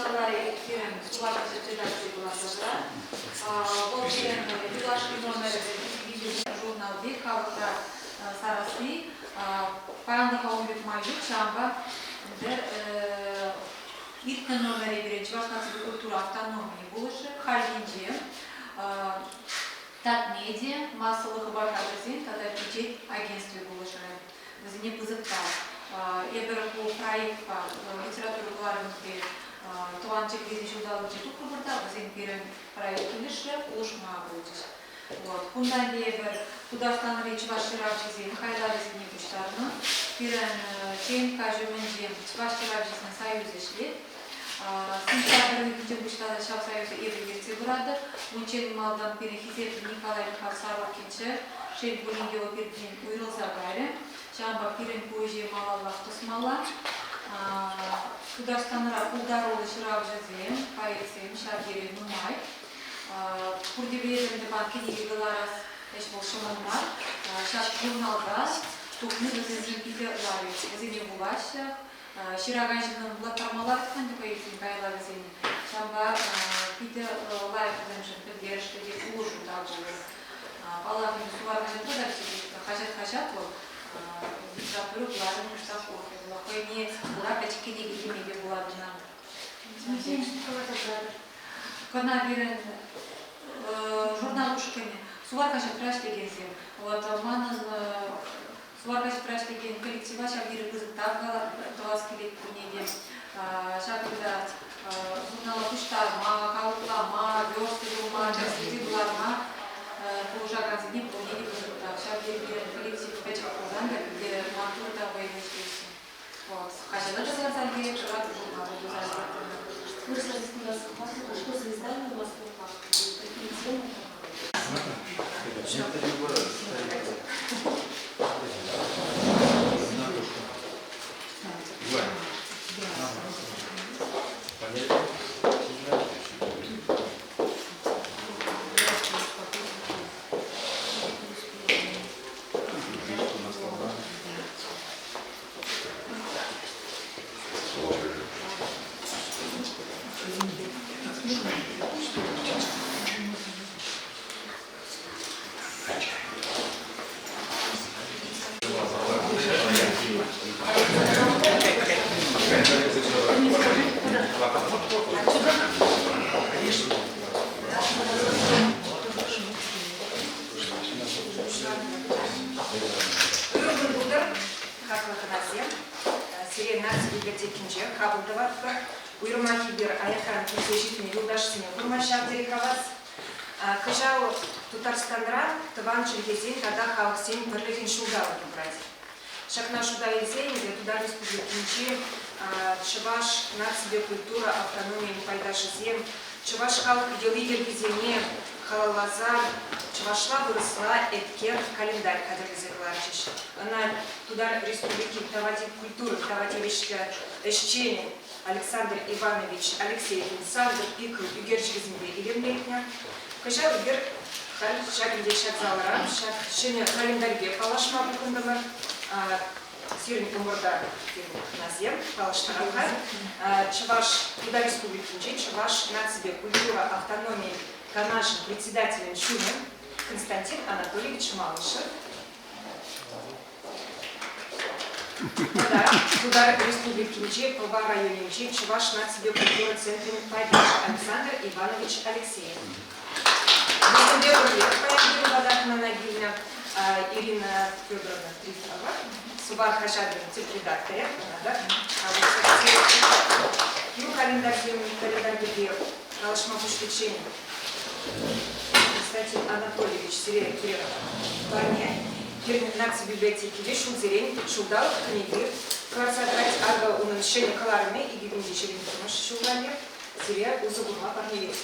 кӑларӗ пирӗн Сувар хаҫат редакцийӗ кӑларса тӑрать. Вӑл пирӗн юлашки номерӗ журналти халӑхра сарасси паянлӑха ун пек май ҫук, ҫавӑнпа ӗнтӗ иртнӗ номере пире Чӑваш наципе культура автономийӗ пулӑшрӗ. Хальхинче Татмедиа массӑллӑ хыпар хатӗрсен тата пичет агентстви пулӑшрӗ. Вӗсене пысӑк тав. Эпир ку проектпа литература кӑларӑмӗпе тӑван чӗлхесен ҫулталӑкӗнче тухрӑмӑр та вӗсем пирӗн проект килӗшрӗ, пулӑшма пулчӗҫ. Вот. Кунта ӗнтӗ эпир Тутарстанри чӑваш ҫыравҫисен хайлавӗсене пуҫтарнӑ. Пирӗн ЧНК ҫумӗнче Чӑваш ҫыравҫисен союзӗ ӗҫлет. Сентябрь уйӑхӗнчен пуҫласа ҫав союза эпӗ ертсе пыратӑп. Унччен малтан пирӗн хисеплӗ Николай Михайлович Сорокинччӗ. Шел пулин те, вӑл пиртен уйрӑлса кайрӗ. Ҫавӑнпа пирӗн ку ӗҫе малаллах тӑсмалла. Тутарстанра пултаруллӑ ҫыравҫӑсем, поэтсем ҫав тери нумай. Пурте пӗлетӗр ӗнтӗ, ман кӗнеке кӑларас ӗҫ вӑл ҫӑмӑл мар. Ҫак журналта тухни вӗсемшӗн питӗ лайӑх. Вӗсене вулаҫҫӗ. Ҫыракан ҫыннӑн вулаттармалла вӗт-ха ӗнтӗ поэтсен хайлавӗсене. Ҫавӑнпа питӗ лайӑх вӗсемшӗн пӗлтерӗшлӗ те пулӑшу та пулӗ. Паллах, ӗнтӗ Сувар хаҫатра та хаҫат-хаҫат вӑл. Литература кӑларӑмӗ кӑштах урӑх. Хӑйне кура пӗчӗк кӗнеке теме те пулать ӑна. Кӑна пирӗн журнал ушкӑнӗ Сувар хаҫатра ӗҫлекенсем. Вот манӑн Сувар хаҫатра ӗҫлекен коллектива ҫав тери пысӑк тав тӑвас килет пурне те. Ҫакӑнта журнала пуҫтарма, калӑплама, верстка тума, тӗрӗслесе кӑларма пулӑшакансене пурне те пысӑк тав. Ҫав тери пирӗн коллектив пӗчӗк пулсан та питӗ маттур та вӑйлӑ ӗҫлеҫҫӗ. Вот. Хаҫата та кӑларса илтерет, журнала туса илтертӗмӗр. Вырӑсла Что за издание у вас в руках? Какие темы? Ырӑ пултӑр, хаклӑ хӑнасем. Сире наци библиотекинче хапӑл тӑватпӑр. Уйрӑмах эпир аякран килсе ҫитнӗ юлташсене курма ҫав тери хавас. Кӑҫал Тутарстанра тӑван чӗлхесен тата халӑхсен пӗрлӗхӗн ҫулталӑкӗ пырать. Ҫакна шута илсе ӗнтӗ Тутар Республикинчи чӑваш наципе культура автономийӗн пайташӗсем чӑваш халӑх йӑли-йӗркисене халалласа чӑвашла-вырӑсла Эткер календарь хатӗрлесе кӑларчӗҫ. Ӑна Тутар Республикин культура тава тивӗҫлӗ ӗҫченӗ Александр Иванович Алексеевӑн Сантӑр Пикл ӳкерчӗкӗсемпе илемлетнӗ. Кӑҫал эпир халь ҫак ӗнтӗ ҫак залра ҫак ҫӗнӗ календарьпе паллашма пухӑнтӑмӑр. Сирӗн умӑрта пирӗн хӑнасем паллаштарам-ха. Чӑваш Тутар Республикинчи Чӑваш наципе культура автономийӗн Канашӗн председателӗн ҫумӗ Константин Анатольевич Малышев. Тата Тутар Республикинчи Пӑва районӗнчи Чӑваш наципе культура центрӗн пайташӗ Александр Иванович Алексеев. Вӗсемпе пӗрлех паянхи вӑхӑта хӑнана килнӗ Ирина Федоровна Трифонова, Сувар хаҫатӑн тӗп редакторӗ, ӑна та Ку календарьсем календарь пирки калаҫма пуҫличчен Константин Анатольевич сире тӳрех парне. Пирӗн наци библиотекинче ҫулсерен ҫулталӑк кӗнеки кӑларса тӑрать. Акӑ унӑн ҫӗнӗ кӑларӑмӗ 2021 ҫул валли сире усӑ курма парнелет.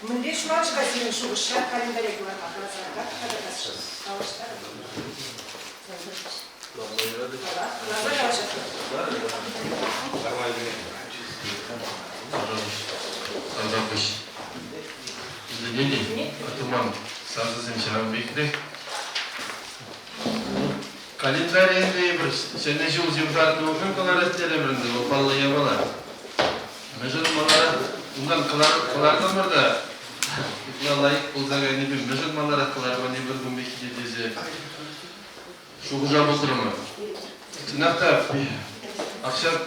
Мӗнле ҫуралчӗ-ха сирӗн шухӑш ҫак календаре кӑларма? Каласа калаҫтарӑр. Тавтапуҫ. Итлекен-и? Туман сасӑсем ҫавӑн пекрех. Календарь ӗнтӗ эпир Ҫӗнӗ ҫул ҫывхарнӑ умӗн кӑларас терӗмӗр ӗнтӗ, вӑл паллӑ япала. Мӗншӗн маларах унтан кӑлартӑмӑр та ытла лайӑх пулса кайнипе мӗншӗн маларах кӑларман эпир кун пеккине тесе шухӑша пусрӑмӑр. Чӑнах та, ак ҫак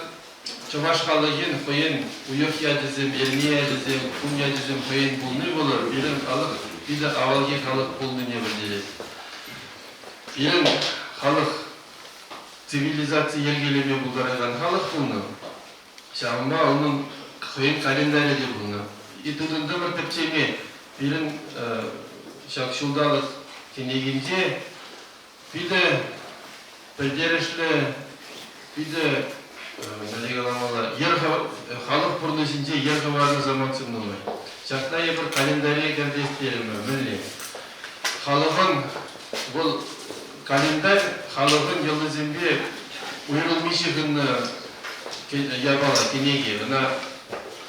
чӑваш халӑхӗн хӑйӗн уйӑх ячӗсем, эрне ячӗсем, кун ячӗсем хӑйӗн пулни вӑл пирӗн халӑх питӗ авалхи халӑх пулнине пӗлтерет. Пирӗн халӑх цивилизаци йӗркелеме пултаракан халӑх пулнӑ. Ҫавӑнпа унӑн хӑйӗн календарӗ те пулнӑ. И тытӑнтӑмӑр тӗпчеме пирӗн ҫак ҫулталӑк кӗнекинче питӗ пӗлтерӗшлӗ, питӗ мӗнле каламалла, йӗр халӑх пурнӑҫӗнче йӗр хӑварнӑ самантсем нумай. Ҫакна эпир календаре кӗртес терӗмӗр. Мӗнле? Халӑхӑн вӑл календарь халӑхӑн йӑлисемпе уйрӑлми ҫыхӑннӑ япала, кӗнеке. Ӑна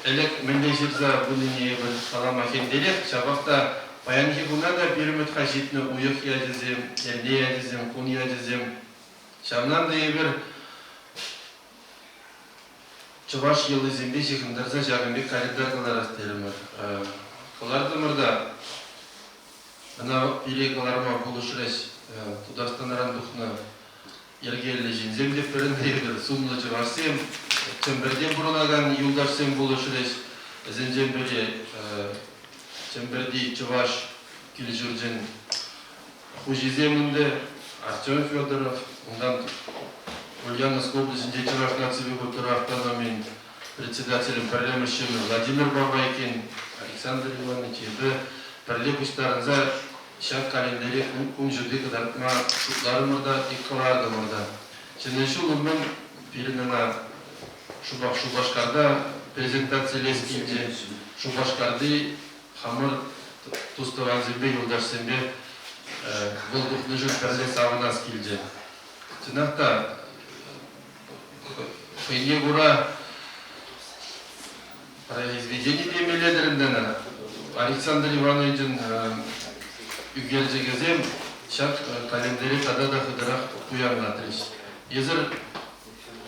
ӗлӗк мӗнле ҫырса пынине эпир калама хӗнтерех, ҫапах та паянхи куна та пирӗн ҫитнӗ уйӑх ячӗсем, эрне ячӗсем, кун ячӗсем. Ҫавна та эпир чӑваш йӑлисемпе ҫыхӑнтарса ҫакӑн пек календарь кӑларас терӗмӗр. Кӑлартӑмӑр та ӑна пире кӑларма пулӑшрӗҫ Тутарстанран тухнӑ йӗркеллӗ ҫынсем те пӗрӗнтӗмӗр, сумлӑ чӑвашсем, Чӗмпӗрте пурӑнакан юлташсем пулӑшрӗҫ. Вӗсенчен пӗри Чӗмпӗрти чӑваш кил-ҫурчӗн хуҫисем ӗнтӗ, Артем Федоров, унтан Ульяновск облаҫӗнчи Чӑваш наципе культура автономийӗн председателӗн пӗрремӗш ҫумӗ Владимир Бабайкин, Александр Иванович, эпӗ пӗрле пуҫтарӑнса Ҫак календаре кун ҫути кӑтартма шутларӑмӑр та, кӑлартӑмӑр та. Ҫӗнӗ ҫул умӗн пирӗн ӑна шӑпах Шупашкарта презентацилес килчӗ. Шупашкарти хамӑр тус-тӑвансемпе, юлташсемпе вӑл тухнӑшӑн пӗрле савӑнас килчӗ. Чӑнах та, хӑйне кура произведени темелле-тӗр ӗнтӗ ӑна. Александр Ивановичӑн ӳкерчӗкӗсем ҫак календаре тата та хытӑрах пуянлатрӗҫ. Эсир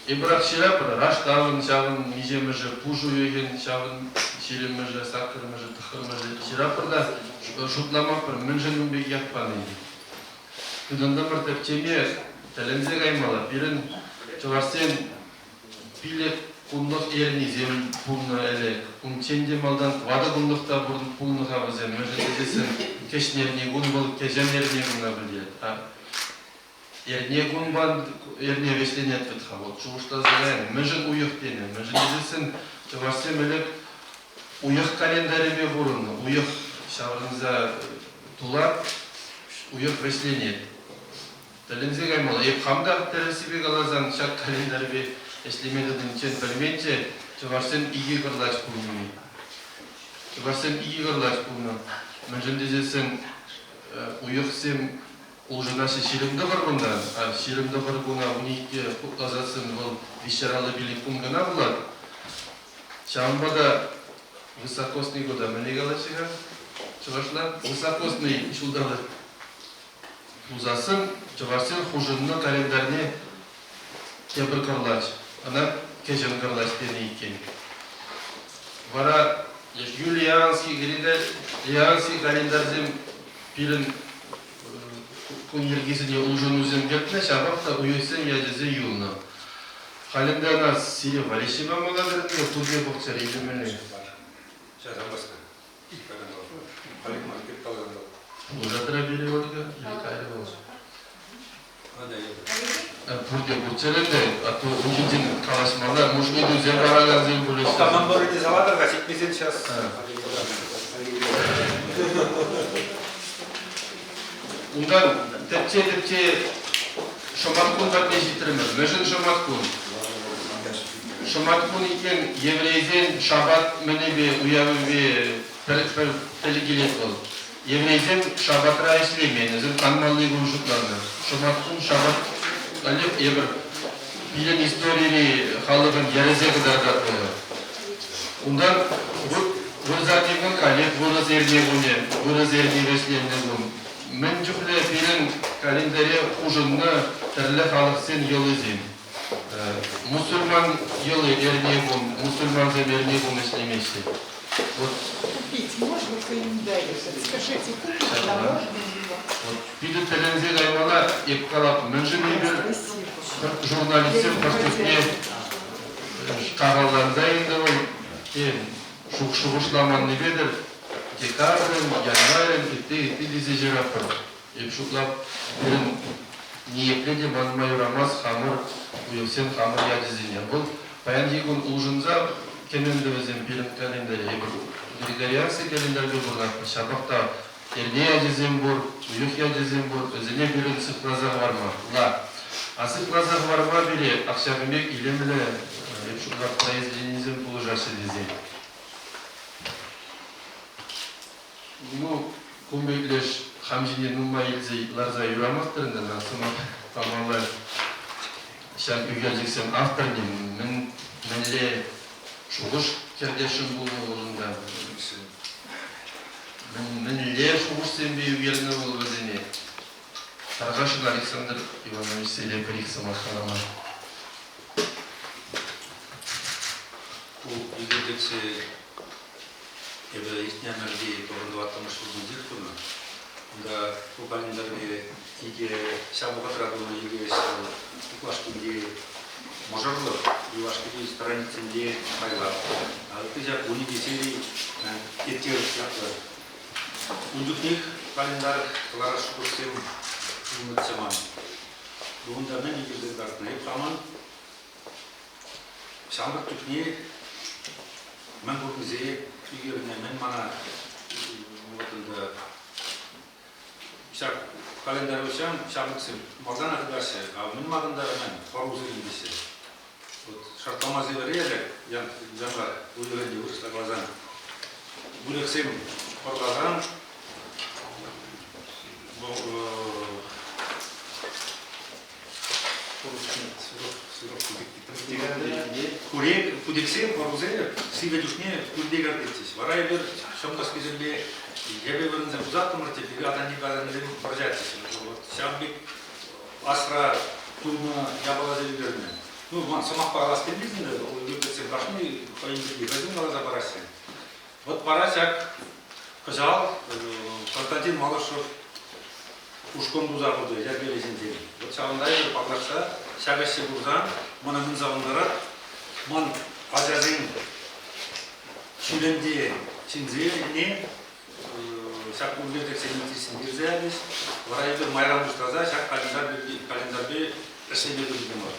эпир ҫыратпӑр, раштавӑн ҫавӑн миҫемӗшӗ, пуш уйӑхӗн ҫавӑн ҫирӗммӗшӗ, саккӑрмӗшӗ, тӑххӑрмӗшӗ ҫыратпӑр та шутламастпӑр, мӗншӗн ун пек ят пани. Тытӑнтӑмӑр тӗпчеме, тӗлӗнсе каймалла. Пирӗн чӑвашсен Пилӗк кунлӑх эрнисем пулнӑ ӗлӗк. Унччен те малтан тӑватӑ кунлӑх та пулнӑ-ха вӗсем. Мӗншӗн тесессӗн кӗҫнерникун вӑл кӗҫӗн эрнекуна пӗлтерет. А эрнекунпа эрне вӗҫленет вӗт-ха. Вот шухӑшласа кайнӑ. Мӗншӗн уйӑх тенӗ? Мӗншӗн тесессӗн чӑвашсем ӗлӗк уйӑх календарӗпе пурӑннӑ. Уйӑх ҫаврӑнса тулать, уйӑх вӗҫленет. Тӗлӗнсе каймалла. Эп хам та тӗрӗссипе каласан ҫак календарьпе ӗҫлеме тытӑниччен пӗлменччӗ чӑвашсен икӗ кӑрлач пулнине. Чӑвашсен икӗ кӑрлач пулнӑ. Мӗншӗн тесессӗн уйӑхсем улшӑнаҫҫӗ 29 кунтан, а 29 куна 12 хутласассӑн вӑл 355 кун кӑна пулать. Ҫавӑнпа та высокосный года мӗнле калаҫҫӗ-ха чӑвашла? Высокосный ҫулталӑк Пулсассӑн чӑвашсен хушӑннӑ календарьне тепӗр кӑрлач, ӑна кӗҫӗн кӑрлач тенӗ иккен. Вара Юлианский, Григорианский календарьсем пирӗн кун йӗркисене улшӑнусем кӗртнӗ, ҫапах та уйӑхсен ячӗсем юлнӑ. Халь ӗнтӗ ӑна сире валеҫсе памалла вӗренме пурте пӑхчӑр илемлӗ. Пулӑшатӑр пире Ольга или Кайра Пурте пурччӑр ӗнтӗ, а то ун ҫинчен калаҫмалла, может ыйтусем паракансем пулӗҫ. Командоры салатӑр-ха, ҫитмесен сейчас. Унтан тӗпче-тӗпче шӑматкун патне ҫитрӗмӗр. Мӗншӗн шӑматкун? Шӑматкун иккен еврейсен шабат мӗнӗпе уявӗпе пӗр пӗр тӗл килет вӑл. Еврейсем шабатра ӗҫлемен, вӗсем канмалли кун шутланӑ. Шӑматкун шабат каллех эпир пирӗн историри халӑхӑн йӗрӗсе кӑтартать вӑл. Унтан вырсарникун каллех вырӑс эрне кунӗ, вырӑс эрни вӗҫленнӗ кун. Мӗн чухлӗ пирӗн календаре хушӑннӑ тӗрлӗ халӑхсен йӑлисем. Мусульман йӑли эрне кун, мусульмансем эрне кун ӗҫлемеҫҫӗ. Вот. Купить можно календарь? Скажите, купить да можно его? Вот питӗ тӗлӗнсе каймалла, эп калап, мӗншӗн эпир журналистсем хӑш чухне кахалланса ӗнтӗ вӑл, тен, шухӑшламаннипе-тӗр, декабрӗн, январӗн, ытти, ытти тесе ҫыратпӑр. Эп шутлап, пирӗн ниепле те манма юрамасть хамӑр уйӑхсен хамӑр ячӗсене. Вӑл паянхи кун улшӑнса кӗнӗ вӗсем пирӗн календаре. Эпир Григорианский календарьпе пурӑнатпӑр. Ҫапах та эрне ячӗсем пур, уйӑх ячӗсем пур. Вӗсене пирӗн сыхласа хӑвармалла. А сыхласа хӑварма пире ҫакӑн пек илемлӗ, эп шутлап, произведенисем пулӑшаҫҫӗ тесен. Ну, кун пек леш хам ҫине нумай илсе ларса юрамастӑр ӗнтӗ, ӑна сӑмах памалла. Ҫак ӳкерчӗксен авторне мӗн, мӗнле шухӑш кӗртесшӗн пулнӑ вӑл унта? Мӗнле шухӑшсемпе ӳкернӗ вӑл вӗсене? Тархасшӑн Александр Иванович сире пӗр-ик сӑмах калама. Ку ӳкерчӗксе Эпӗ иртнӗ ӗмӗрти тӑваттӑмӗш ҫулсенчех тунӑ. Унта ку календарьпе икӗ ҫав вӑхӑтра тунӑ икӗ ӗҫ хуплашкинчи мӑшӑрлӑх юлашки страницинче хайлав. Ытти ҫак 12 сери еткер ятлӑ. Ун чухнех календарь кӑларас шухӑшсем пулнӑччӗ ман. Унта мӗн ӳкерсе кӑтартнӑ? Эп хамӑн Ҫамрӑк чухне мӗн курнисене ӳкернӗ, мӗн мана вот ӗнтӗ ҫак календарь уҫсан ҫамрӑксем малтанах тытаҫҫӗ, а мӗн малтан мӗн хӑрушӑ теҫҫӗ. Вот шартлама сивӗре ӗлӗк январь уйӑхӗнче вырӑсла каласан выльӑхсем пӑрласан Путексем, пӑрусем сивӗ чухне пӳрте кӗртетчӗҫ. Вара эпир ҫӑм кӑскисемпе йӗпе вырӑнсем пусаттӑмӑр те пире атанни-катаннисем вӑрҫатчӗҫ. Вот ҫавӑн пек асра тунӑ япаласем ӳкернӗ. Ну, ман сӑмахпа калас килмест ӗнтӗ, ӳкерсем кашни хӑйӗн пирки хӑйсем каласа параҫҫӗ. Вот вара ҫак кӑҫал Константин Малышев ушкӑн туса хучӗ йӗркелесенчен. Вот ҫавӑнта эпир паллашса ҫак ӗҫе курсан мана мӗн савӑнтарать, ман ачасен ҫулӗнче ҫынсене ҫак университетсене сӗнтерсе ячӗҫ. Вара эпир майран пуҫласа ҫак календарь пирки календарьпе ӗҫлеме тытӑнтӑмӑр.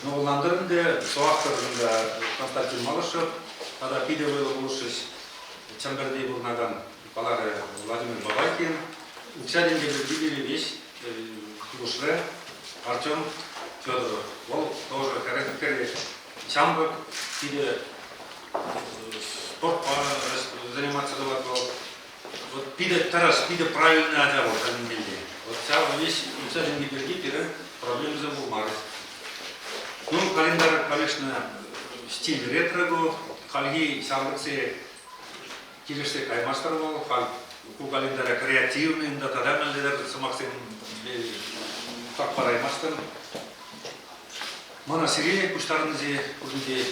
Новоландр ӗнтӗ, соавтор кунта Константин Малышев тата питӗ вӑйлӑ пулӑшрӗҫ Чӗмпӗрте пурӑнакан каларӗ Владимир Бабайкин. Укҫа-тенкӗ пирки те веҫ пулӑшрӗ Артем Федоров. Вӑл тоже хӗрӗх ҫамрӑк, питӗ спортпа заниматься тӑвать вӑл. Вот питӗ тӗрӗс, питӗ правильный ача вӑл тӗлӗнмелле. Вот ҫав веҫ укҫа-тенкӗ пирки пирӗн проблемӑсем пулмарӗҫ. Ну, календарь, конечно, стиль ретро ку. Хальхи ҫамрӑксем килӗшсе каймастӑр вӑл. Халь ку календаре креативный ӗнтӗ тата мӗнле сӑмахсем хак параймастӑн. Мана сире пуҫтарӑннисене пурне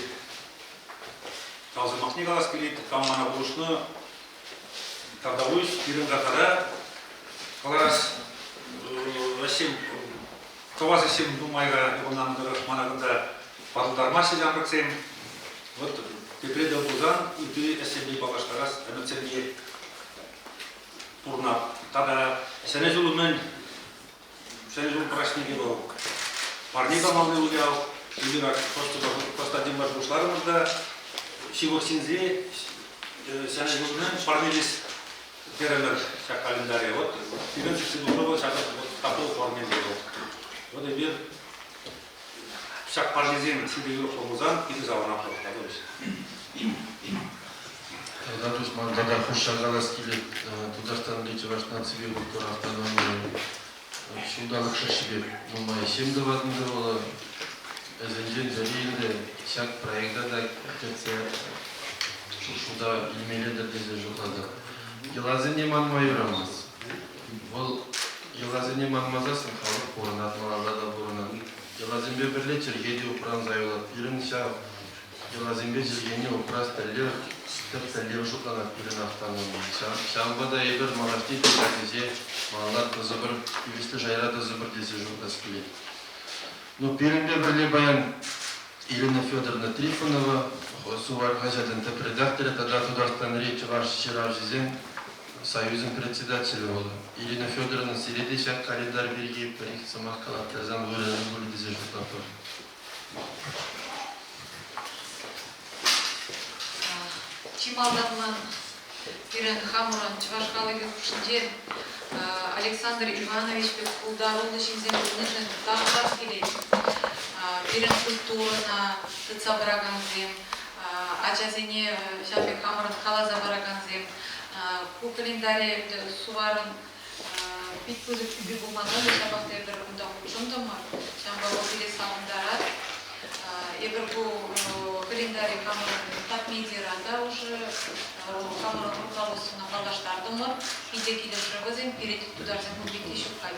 тав сӑмахне калас килет. Кам мана пулӑшнӑ, тавтапуҫ. Пирӗн картара кӑларас ӗҫсем тӑвас ӗҫсем нумайра ывӑннӑ тӑрӑх мана кунта патӑлтармаҫҫӗ ҫамрӑксем. Вот тепре тӗл пулсан ытти ӗҫсемпе паллаштарас ӗмӗтсемпе пурӑнап. Тата Ҫӗнӗ ҫул умӗн Ҫӗнӗ ҫул праҫникӗ вӑл парне памалли уяв. Эпир Константинпа шухӑшларӑмӑр та ҫывӑх ҫынсене Ҫӗнӗ ҫул умӗн парнелес терӗмӗр ҫак календаре. Вот пирӗн сиксе тухнӑ вӑл ҫакӑ вот такой форме вӑл. Вот эпир ҫак парнесем сире юрӑхлӑ пулсан питӗ савӑнатпӑр. Тата тус ман тата хушса калас килет, Тутарстанри Чӑваш наципе культура автономийӗн ҫулталӑк шӑршипе нумай ӗҫсем тӑвать ӗнтӗ вӑл. Вӗсенчен пӗри ӗнтӗ ҫак проекта та кӗртсе шута илмелле-тӗр тесе шутлатӑп. Йӑласене манма юрамасть. Вӑл Йӑласене манмасассӑн халӑх пурӑнать, малалла та пурӑнать. Йӑласемпе пӗрле чӗлхе те упранса юлать. Пирӗн ҫав йӑласемпе чӗлхене упрас тӗллев тӗп тӗллев шутланать пирӗн автономи. Ҫавӑнпа та эпир малашне те ҫак ӗҫе малалла тӑсӑпӑр, тивӗҫлӗ шайра тӑсӑпӑр тесе шутлас килет. Ну, пирӗнпе пӗрле паян Ирина Федоровна Трифонова, Сувар хаҫатӑн тӗп редакторӗ тата Тутарстанри чӑваш ҫыравҫисен союзӗн председателӗ вӑл. Ирина Федоровна, сире те ҫак календарь пирки пӗр-ик сӑмах калаттарсан вырӑнлӑ пулӗ тесе шутлатпӑр. Чи малтан ман пирӗн хамӑрӑн чӑваш халӑхӗ хушшинче Александр Иванович пек пултаруллӑ ҫынсем пулнишӗн тав тӑвас килет. Пирӗн культурӑна тытса пыракансем, ачасене ҫав пек хамӑрӑн каласа паракансем. Ку календаре Суварӑн пит пысӑк тӳпи пулмасан та ҫапах та эпир унта хутшӑнтӑмӑр. Ҫавӑнпа вӑл пире савӑнтарать. Эпир ку календаре хамӑрӑн Татмедиара та уже хамӑрӑн руководствӑна паллаштартӑмӑр. Питӗ килӗшрӗ вӗсем, пире тутарсем кун пекки ҫук-ха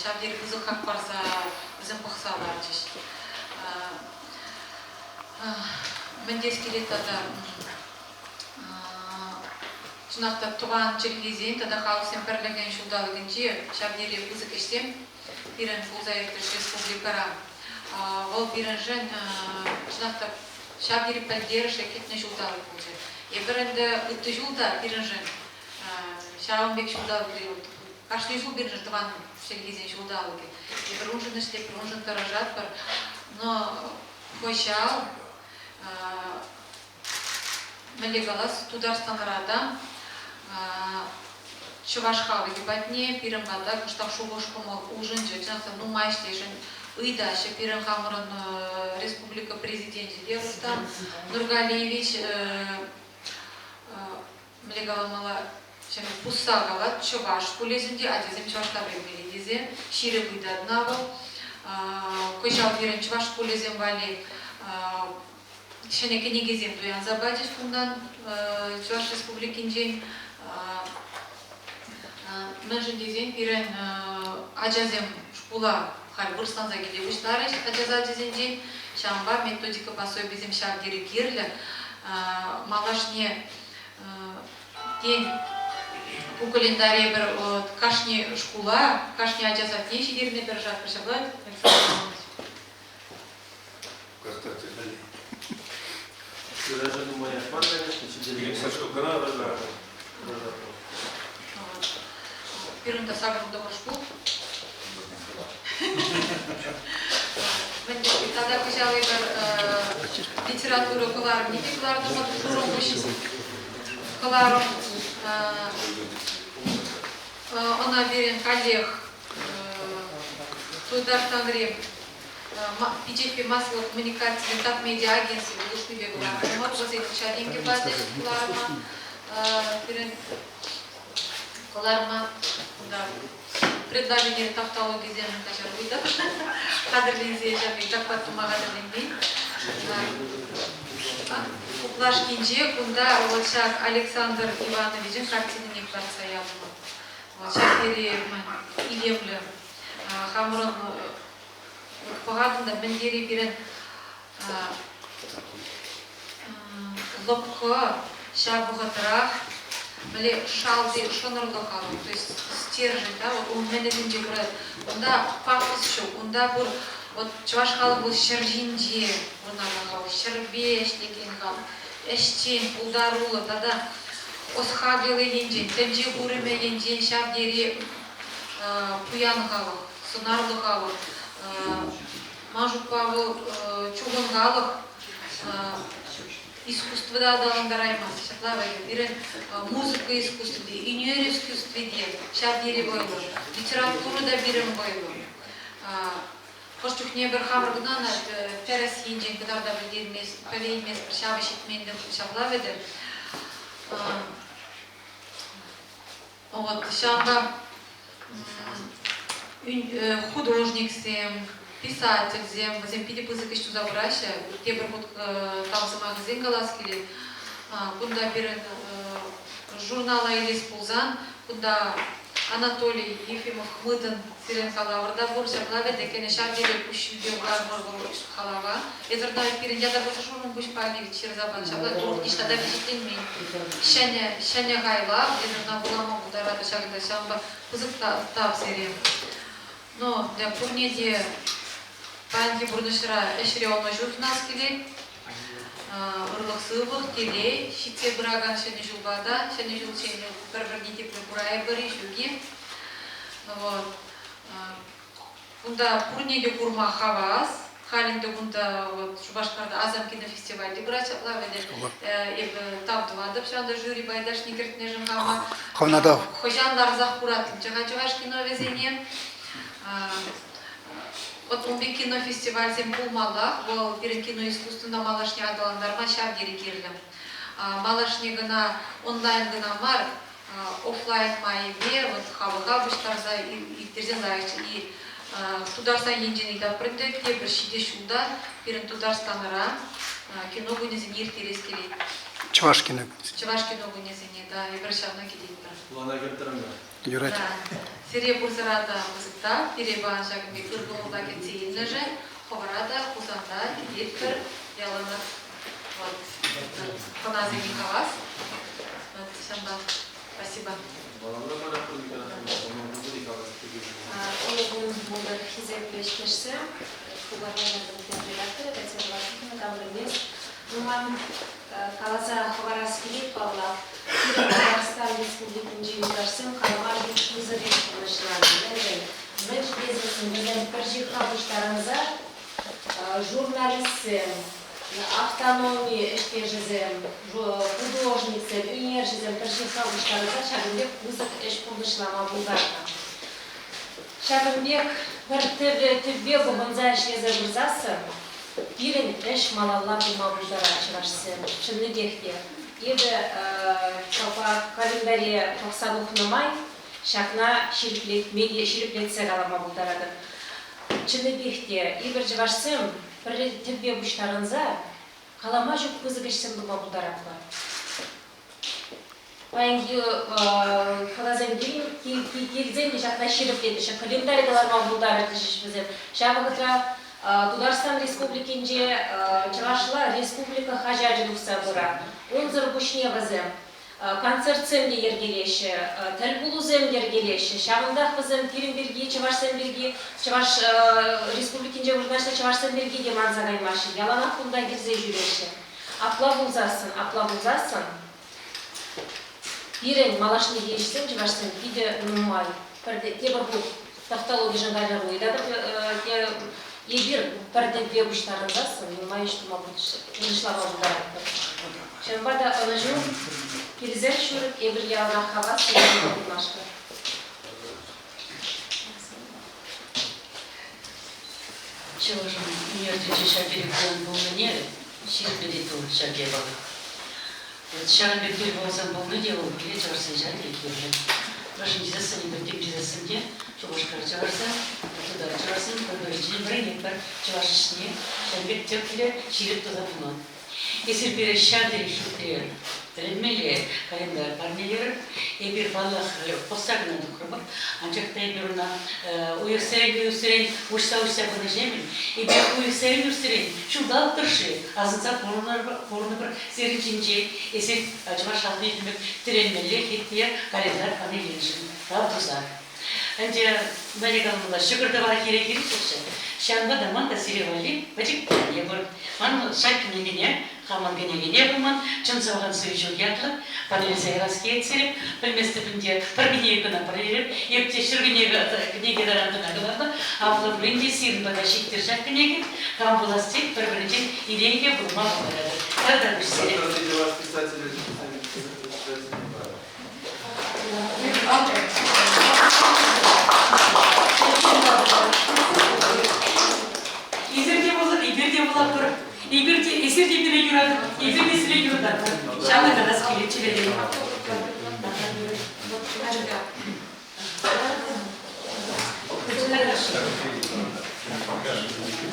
Ҫав тери пысӑк хак парса вӗсем пӑхса ларчӗҫ. Мӗн тес килет тата? Чӑнах та, тӑван чӗлхесен тата халӑхсен пӗрлӗхӗн ҫулталӑкӗнче ҫав тери пысӑк ӗҫсем пирӗн пулса иртрӗҫ республикӑра. Вӑл пирӗншӗн чӑнах та ҫав тери пӗлтерӗшлӗ кӗтнӗ ҫулталӑк пулчӗ. Эпир ӗнтӗ ытти ҫул та пирӗншӗн ҫавӑн пек ҫулталӑк кашни ҫул пирӗншӗн тӑван чӗлхесен ҫулталӑкӗ. Эпир уншӑн ӗҫлетпӗр, уншӑн тӑрӑшатпӑр. Но кӑҫал мӗнле калас, Тутарстанра та чӑваш халӑхӗ патне пирӗн пата кӑштах шухӑш-кӑмӑл улшӑнчӗ. Чӑнах та нумай ӗҫлешӗн ыйтаҫҫӗ. Пирӗн хамӑрӑн республика президенчӗ те Рустам Нургалиевич мӗнле каламалла, пусса калать, чӑваш шкулӗсенче ачасем чӑвашла вӗренмелле тесе ҫирӗп ыйтать вӑл. Кӑҫал пирӗн чӑваш шкулӗсем валли ҫӗнӗ кӗнекесем туянса пачӗҫ кунтан Чӑваш Республикинчен. Мӗншӗн тесен пирӗн ачасем шкула халь вырӑсланса киле пуҫларӗҫ ача сачӗсенчен. Ҫавӑнпа методика пособийӗсем ҫав тери кирлӗ. Малашне тен ку календаре пӗр кашни шкула, кашни ача садне ҫитерме тӑрӑшатпӑр ҫапла, Александр Иванович? Даже нумаях мар, конечно, Пилӗксӗр штукӑна даже. Пирӗн та сакӑр тӑхӑр шкул. Тата кӑҫал эпир литература кӑларӑмне те кӑлартӑмӑр, шурӑмпуҫ кӑларӑм. Ӑна пирӗн каллех Тутарстанри пичетпе массӑллӑ коммуникацисен Татмедиа агентстви пулӑшнипе кӑлартӑмӑр. Вӗсен укҫа-тенкӗ пачӗҫ кӑларма. Пирӗн кӑларма кунта предложение тавтологисем каҫару ыйтап. Хатӗрленсе ҫав пек доклад тума хатӗрленмен. Хуплашкинче кунта вот ҫак Александр Ивановичӑн картинине кӑтартса ятӑмӑр. Ҫав тери илемлӗ. Хамӑрӑн пӑхатӑн та мӗн тери пирӗн лӑпкӑ ҫав вӑхӑтрах мӗнле шалти шӑнӑрлӑ халӑх, то есть стержень, да, вот ун мӗнӗсенче пырать. Унта пафос ҫук, унта пур вот чӑваш халӑх вӑл ҫӗр ҫинче пурӑнакан халӑх, ҫӗрпе ӗҫлекен халӑх, ӗҫчен, пултаруллӑ тата ӑс-хакӑлӗ енчен, тӗнче курӑмӗ енчен ҫав тери пуян халӑх, сӑнарлӑ халӑх. Ман шутпа вӑл чухӑн халӑх искусство та аталантараймасть. Ҫапла вӗт пирӗн музыка искусстви, ӳнер искусстви те ҫав тери вӑйлӑ, литература та пирӗн вӑйлӑ. Хӑш чухне пӗр хамӑр кӑна ӑна тӗрӗс енчен кӑтарта пӗлейместпӗр, ҫавӑ ҫитменлӗх ҫапла вӗт. Вот ҫавӑнпа художниксем, писательсем, вӗсем питӗ пысӑк ӗҫ туса пыраҫҫӗ. Тепӗр хут тав сӑмахӗсем калас килет. Кунта пирӗн журнала илес пулсан, кунта. Анатолий Ефимов Хмытӑн сирӗн калавӑрта пур. Ҫапла вӗт ӗнтӗ ҫав тери куҫҫульпе вуларӑмӑр вӑл калава. Эсир та пирӗн ятарласа шурӑм пуҫпа ҫырса панӑ. Ҫапла урӑх ниҫта та пичетленмен. Ҫӗнӗ, ҫӗнӗ хайлав эсир ӑна вулама пултаратӑр ҫакӑнта. Ҫавӑнпа пысӑк тав сире. Но для пурне те паянхи пурнӑҫра ӗҫре ӑнӑҫу сунас килет. Ырлӑх-сывлӑх, телей ҫитсе пыракан Ҫӗнӗ ҫулпа та, Ҫӗнӗ ҫулччен пӗр-пӗрне тепре курайӑпӑр-и, ҫук-и. Вот. Кунта пурне те курма хавас. Халь ӗнтӗ кунта вот Шупашкарта Асам кинофестиваль те пырать ҫапла вӗт. Эпӗ тав тӑватӑп ҫавӑнта жюри пайташне кӗртнӗшӗн хама. Хӑвна тав. Хӑҫан ларсах кураттӑмччӗ-ха чӑваш киновӗсене. Вот ун пек кинофестивальсем пулмаллах. Вӑл пирӗн киноискусствӑна малашне аталантарма ҫав тери кирлӗ. Малашне кӑна онлайн кӑна мар, офлайн майӗпе вот халӑха пуҫтарса ирттерсен лайӑхчӗ. И Тутарстан енчен ыйтатпӑр ӗнтӗ, тепӗр ҫитес ҫулта пирӗн Тутарстанра кино кунӗсене ирттерес килет. Чӑваш кино кунӗсене. Чӑваш кино кунӗсене, да, эпир ҫавна кӗтетпӗр. Плана кӗртрӗмӗр. Юрать. Да. Сире пурсӑра та пысӑк тав, пире паян ҫакӑн пек ыр кӑмӑлпа кӗтсе илнӗшӗн хӑвӑра та Хусанта кӗтетпӗр яланах. Вот. Хӑнасене хавас. Вот, ҫавӑнпа спасибо. Ырӑ кун пултӑр, хисеплӗ ӗҫтешсем. Хыпар хаҫатӑн тӗп редакторӗ Татьяна Васильевна Гаврилец. Нумай каласа хӑварас килет, паллах. Пирӗн Тутарстан Республикинчи юлташсем халӑха ҫук пысӑк ӗҫ пурнӑҫланӑ. Мӗншӗн? Мӗншӗн тесессӗн вӗсем пӗр ҫыхха пуҫтарӑнса журналистсем, автономи ӗҫтешӗсем, художниксем, ӳнерҫӗсем пӗр ҫыхха пуҫтарӑнса ҫакӑн пек пысӑк ӗҫ пурнӑҫлама пултарнӑ. Ҫакӑн пек пӗр тӗвве пухӑнса ӗҫлесе пырсассӑн пирӗн ӗҫ малалла пыма пултарать чӑвашсем. Чӑннипех те. Эпӗ календаре пӑхса тухнӑ май ҫакна ҫирӗплетме те ҫирӗплетсе калама пултаратӑп. Чӑннипех те эпир чӑвашсем пӗрре тӗвве пуҫтарӑнса калама ҫук пысӑк ӗҫсем тума пултаратпӑр. Паянхи хӑнасем килсен те ҫакна ҫирӗплетеҫҫӗ, календарь кӑларма пултарӗҫ вӗсем. Ҫав вӑхӑтра Тутарстан Республикинче чӑвашла республика хаҫачӗ тухса пырать. Унсӑр пуҫне вӗсем концертсем те йӗркелеҫҫӗ, тӗлпулусем йӗркелеҫҫӗ. Ҫавӑнтах вӗсем пирӗн пирки, чӑвашсем пирки, Чӑваш Республикинче вырнаҫнӑ чӑвашсем пирки те манса каймаҫҫӗ, яланах кунта килсе ҫӳреҫҫӗ. Апла пулсассӑн, апла пулсассӑн пирӗн малашнехи ӗҫсем чӑвашсен питӗ нумай. Тепӗр хут тавтологишӗн каҫару ыйтатӑп. Эпир пӗр тӗвве пуҫтарӑнсассӑн нумай ӗҫ тума пурнӑҫлама пултаратпӑр. Ҫавӑнпа та ӑнӑҫу килсех ҫӳрӗр, эпир яланах хавас пулмашкӑн. Чӑвашӑн ӳнертӗнче ҫав тери пуян пулнине ҫирӗплетет вӑл ҫак япала. Вот ҫавӑн пек тӗл пулсан пулни те вӑл пире чӑвашсен ҫав тери кирлӗ. Мӗншӗн тесессӗн эпир тем тесессӗн те Шупашкар чӑвашсем, тутар чӑвашсем пӗр-пӗринчен вӗренетпӗр чӑваш ӗҫне ҫавӑн пек тӗплӗ, ҫирӗп туса пыма. Эсир пире ҫав тери хитре, тӗлӗнмелле календарь парнелерӗр. Эпир, паллах, пӑхса кӑна тухрӑмӑр. Анчах та эпир ӑна уйӑхсерен-уйӑхсерен уҫса-уҫса пынӑҫемӗн, эпир уйӑхсерен-уйӑхсерен ҫулталӑк тӑршшӗ асӑнса пурӑнӑпӑр сирӗн ҫинчен. Эсир чӑваш халӑхне ҫын пек тӗлӗнмелле хитре календарь парнеленӗшӗн тав туса. Ӗнтӗ мӗне каламалла, ҫӑкӑр-тӑвар хире-хирӗҫ Ҫавӑнпа та ман та сире валли пӗчӗк парне пур. Ман ҫак кӗнекене, хамӑн кӗнекене пулман, чӑн сӑвакан суйҫук ятлӑ, парнелесе ярас килет сире. Пӗлместӗп ӗнтӗ, пӗр кӗнеке кӑна парнелерӗм. Эп те ҫӗр кӗнеке таран кӑна кӑларнӑ. Апла пулин те сирӗн пата ҫиттӗр ҫак кӗнеке. Кам пулас тет, пӗр-пӗринчен илен те курма пултаратӑр. Тавтапуҫ сире. Эсир те пулӑр, эпир те пулатпӑр. Эпир те, эсир те пире юратӑр, эпир те сире юрататпӑр. Ҫавна калас килет чӗререн.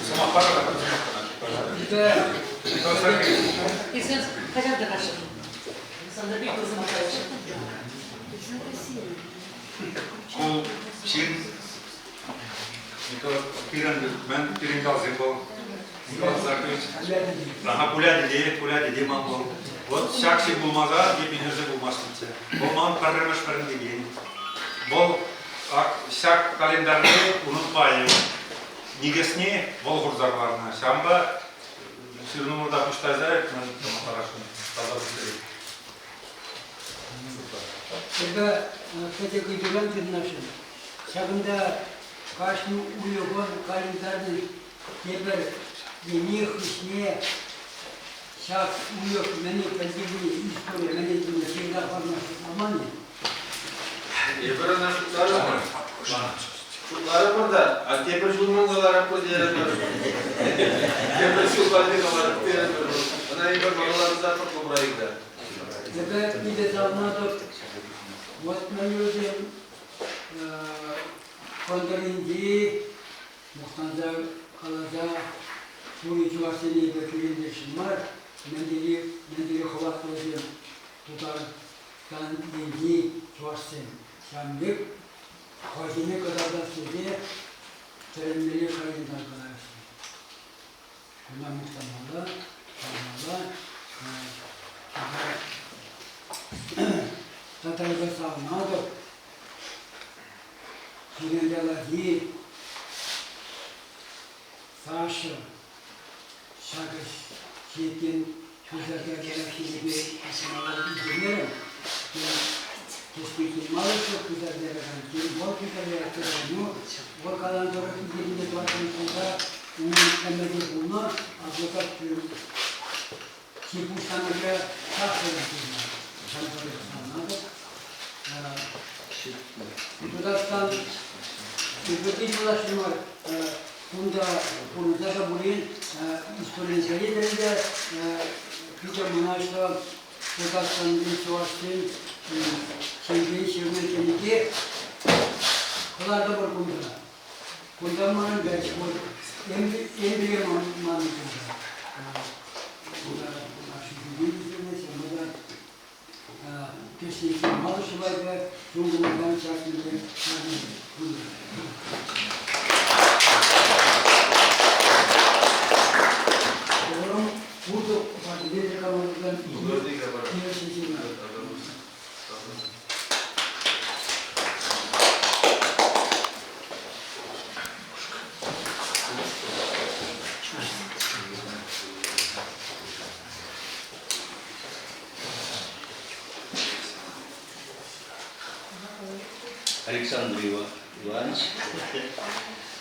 Сӑмах парӑр. Эсир хаҫат та каршӑ. Санда пек сӑмах парӑр. Ку ҫын Николай пирӗн мӗн пирӗн ялсем вӑл Николай Закович. Ага, Пуля деде, Пуля деде ман вӑл. Вот ҫак ҫын пулмаса эп ӳнерсе пулмастӑмччӗ. Вӑл ман пӗрремӗш вӗрентекен. Вӑл ак ҫак календарьте унӑн пайӗ. Никӗсне вӑл хурса хӑварнӑ. Ҫавӑнпа ҫырнӑмӑрта пуҫтарса парасшӑн. Эпӗ пӗчӗк ыйтуран ҫырнашӑн. Ҫакӑнта кашни уйӑхӑн календарьнӑй тепӗр ене хыҫне ҫак уйӑх мӗне пӗлтерни, истори мӗне тунӑ ҫырса хӑварма шутламан-и? Эпир ӑна шутларӑмӑр. Шутларӑмӑр та, а тепӗр ҫул мӗн каларӑпӑр терӗмӗр. Тепӗр ҫул валли каларӑп терӗмӗр. Ӑна эпир малалла тӑсатпӑр проекта. Эпӗ питӗ савӑнатӑп. Вот мӗнлесем кӑнтӑринчи мухтанса каласа тури чӑвашсене эпӗ кӳрентересшӗн мар. Мӗн тери, мӗн тери хӑватлӑ вӗсем Тутарстан енчи чӑвашсем. Ҫавӑн пек хӑйсене кӑтартас тесе тӗлӗнмелле календарь кӑлараҫҫӗ. Куна мухтанмалла, калмалла. Тата эпӗ савӑнатӑп. Пирӗн ялахи Саша ҫак ӗҫ ҫиткен хӳсӗртерех инженерӗм, Кӗске малӑшлӑх хӳсӗртерекен, вӑл хӳсӗртерек, вӑл каланӑ тӑрӑх икӗ тӑваттӑмӗш ҫулта унӑн ӗмӗчӗ пулнӑ, адвокат чи пуҫламӑшӗ Саша пулнӑ. Ҫавӑнпа Тутарстан ытти юлашки мар, кунта пурӑнса та пулин историн ӗнтӗ питӗ мӑнаҫлӑ Тутарстанри чӑвашсен ҫемье ҫырнӑ кӗнеке кӑлартӑмӑр кунта. Кунта манӑн гач пур, эмблема манӑн кунта. Кунта ҫавӑнпа та кӗҫнеки малӑшӑвайпа чункӑмӑртан чакнипе пынӑ. Пурӑм пуртӑ патӗнче те командӑсем килӗшнӗ ҫынна. Александр Иванович,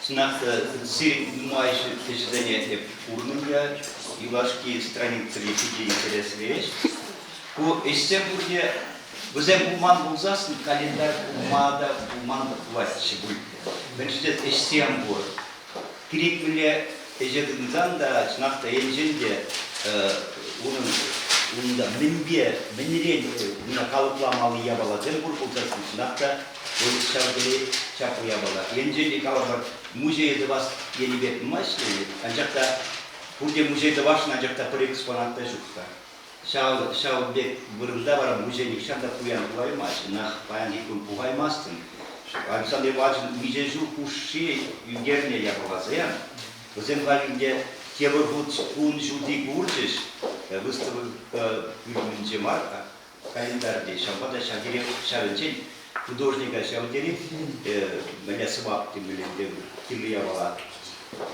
чӑнах та сирӗн нумай ӗҫӗсене эп курнӑ та, юлашки страницӑри питӗ интереслӗ ӗҫ. Ку ӗҫсем пурте вӗсем пулман пулсассӑн календарь пулма та пулман та пулатчӗ пуль. Мӗншӗн тесен ӗҫсем пур. Кирек мӗнле ӗҫе тытӑнсан та, чӑнах та, енчен те унӑн унта мӗнпе, мӗнрен ӑна калӑпламалли япаласем пур пулсассӑн, чӑнах та, вӑл ҫав тери чаплӑ япала. Енчен те, калӑпӑр, музее тӑвас енӗпе нумай ӗҫленӗ, анчах та пурте музей тӑвасшӑн, анчах та пӗр экспонат та ҫук-ха. Ҫав, ҫав пек вырӑнта вара музей нихҫан та пуян пулаймасть, ӑна паянхи кун пухаймастӑн. Александр Ивановичӑн миҫе ҫул хушши ӳкернӗ япаласем, вӗсем халь ӗнтӗ тепӗр хут кун ҫути курчӗҫ, выставка пӳлӗмӗнче мар, календарьте. Ҫавӑнпа та ҫав тери ҫавӑнчен художника ҫав тери мӗнле сӑвап темелле ӗнтӗ кирлӗ япала.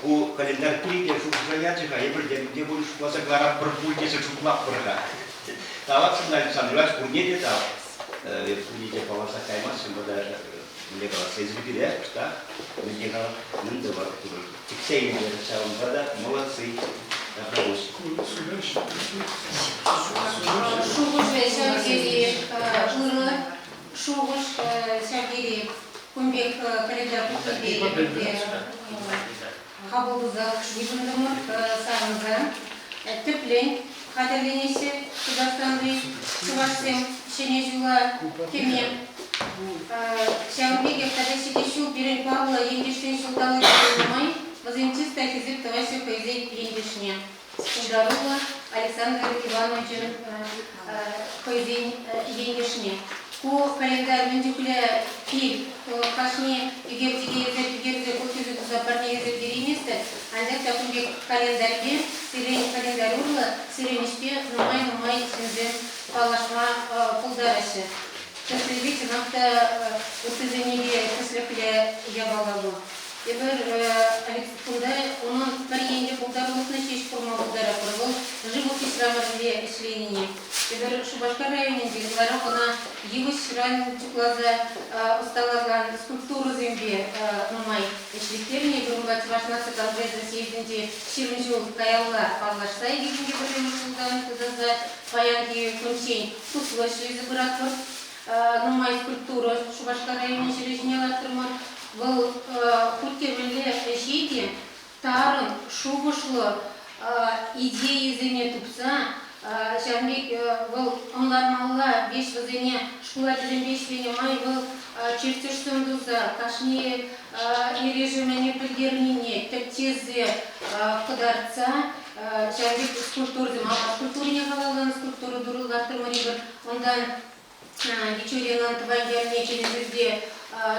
Ку календарь пире те шухӑша ячӗ-ха, эпир те мӗнле пулин шутласа кӑларатпӑр пуль тесе шутлатпӑр-ха. Тавах сана, Александр Иванович, пурне те тав. Эп пурне те палласа каймастӑм, вӑта мӗнле калас, эсир пире кӑштах мӗнле калас, мӗн тӑвӑр, тӗксе илтӗр, ҫавӑнпа та молодцы. Шухӑшӗ ҫав тери ырӑ, шухӑш ҫав тери кун пек календарь пухнипе хапӑл тусах йышӑнтӑмӑр, савӑнса. Тӗплӗн хатӗрленеҫҫӗ Тутарстанри чӑвашсем Ҫӗнӗ ҫула кӗме. Ҫавӑн пекех тата ҫитес ҫул пирӗн паллӑ ентешсен ҫулталӑкӗ пулнӑ май вӗсем чыс та хисеп тӑваҫҫӗ хӑйсен ентешне. Пултаруллӑ Александр Ивановичӑн хӑйсен ентешне. Ку календарь мӗн чухлӗ кил, кашни ӳкерчӗке эсир ӳкерсе подписи туса парне илсе перейместӗр, анчах та кун пек календарьпе, сирӗн календарь урлӑ сирӗн ӗҫпе нумай-нумай ҫынсем паллашма пултараҫҫӗ. Тӗслӗхе чӑнах та ыттисене те тӗслӗхлӗ япала вӑл. Эпир кунта унӑн пӗр енлӗ пултарулӑхне ҫеҫ курма пултаратпӑр. Вӑл живопиҫра мӗнле ӗҫленине. Эпир Шупашкар районӗнче ытларах ӑна йывӑҫран чукласа ӑсталакан скульптурӑсемпе нумай ӗҫлеттернӗ. Эпир унпа Чӑваш наци конгресӗн съездӗнче 20 ҫул каялла паллашса 2001 ҫултан тытӑнса паянхи кунччен туслӑ ӗҫлесе пыратпӑр. Нумай скульптура Шупашкар районӗн ҫӗрӗ ҫине лартрӑмӑр. Вӑл хуть те мӗнле ӗҫе те тарӑн шухӑшлӑ идейӑсене тупса ҫавӑн пек вӑл ӑнланмалла веҫ вӗсене шкул ачисемпе ӗҫленӗ май вӑл чертежсем туса кашни эрешӗ-мӗне пӗлтернине тӗпчесе кӑтартса ҫавӑн пек скульптурӑсем апат культурине халалланӑ скульптура лартрӑмӑр эпир. Унтан Бичуринӑн тӑван ялне килӗшӳлте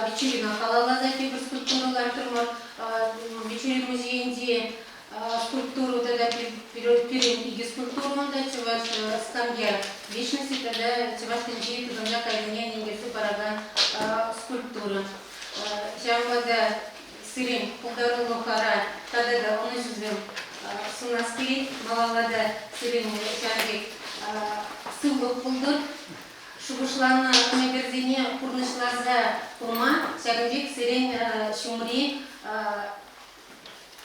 Бичурина халалласа тепӗр скульптура лартрӑмӑр. Бичурин музейӗнче скульптура тата пирӗн икӗ скульптура унта чӑваш скамья вечности тата чӑваш тӗнчи тытӑнса кайнине ӗнентерсе паракан скульптура. Ҫавӑнпа та сирӗн пултарулӑхӑра тата та ӑнӑҫусем сунас килет. Малалла та сирӗн ҫавӑн пек сывлӑх пултӑр. Шухӑшланӑ ӗмӗтӗрсене пурнӑҫласа пыма ҫакӑн пек сирӗн ҫумри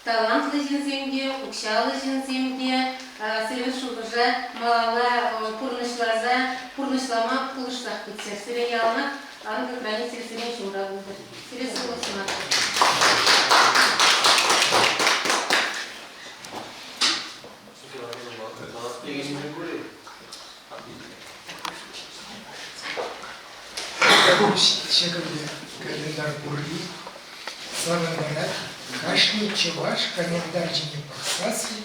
талантлӑ ҫынсем те, укҫаллӑ ҫынсем те сирӗн шухӑша малалла пурнӑҫласа пурнӑҫлама пулӑшсах пыччӑр. Сире яланах ангел-хранитель сирӗн ҫумра пултӑр. Сире сывлӑх сунатӑп. Ҫакӑнти календарь пурри савӑнтарать. Кашни чӑваш календарь ҫине пӑхсассӑн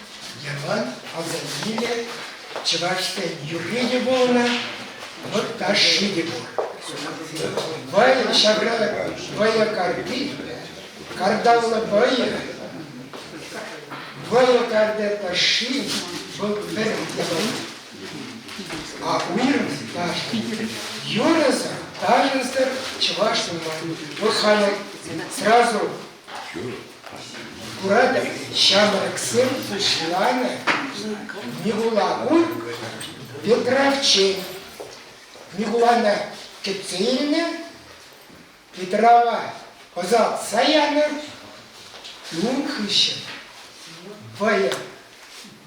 ялан аса илӗ чӑвашсен юрри те пулнӑ, вӑт ташши те пур. Вӑйӑ ҫавра вӑйӑ карти, карталлӑ вӑйӑ, вӑйӑ карта ташши вӑл пӗр япала. А уйрӑм ташӑ юрӑсӑр, ташӑсӑр чӑваш нумай. Вӑл халӗ сразу куратӑп, ҫамрӑксем пуҫланӑ Микула кун Петровчен. Микулана кӗтсе илнӗ, Петрова ӑсатса янӑ, ун хыҫҫӑн вӑйӑ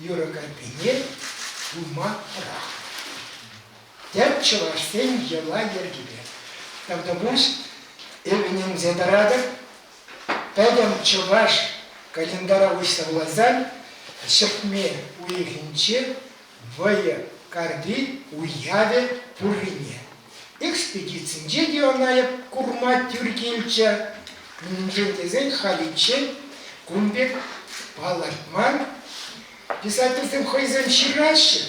юрӑ картине тума пӑрахнӑ. Тӗп чӑвашсен йӑла-йӗркипе. Тавтапуҫ, ӗненсе тӑратӑп, пӗтӗм чӑваш календара уҫса вуласан ҫӗртме уйӑхӗнче вӑйӑ карти уявӗ пуррине. Экспедицинче те ӑна эп курма тӳр килчӗ. Мӗншӗн тесен халиччен кун пек палӑртман. Писательсем хӑйсем ҫыраҫҫӗ.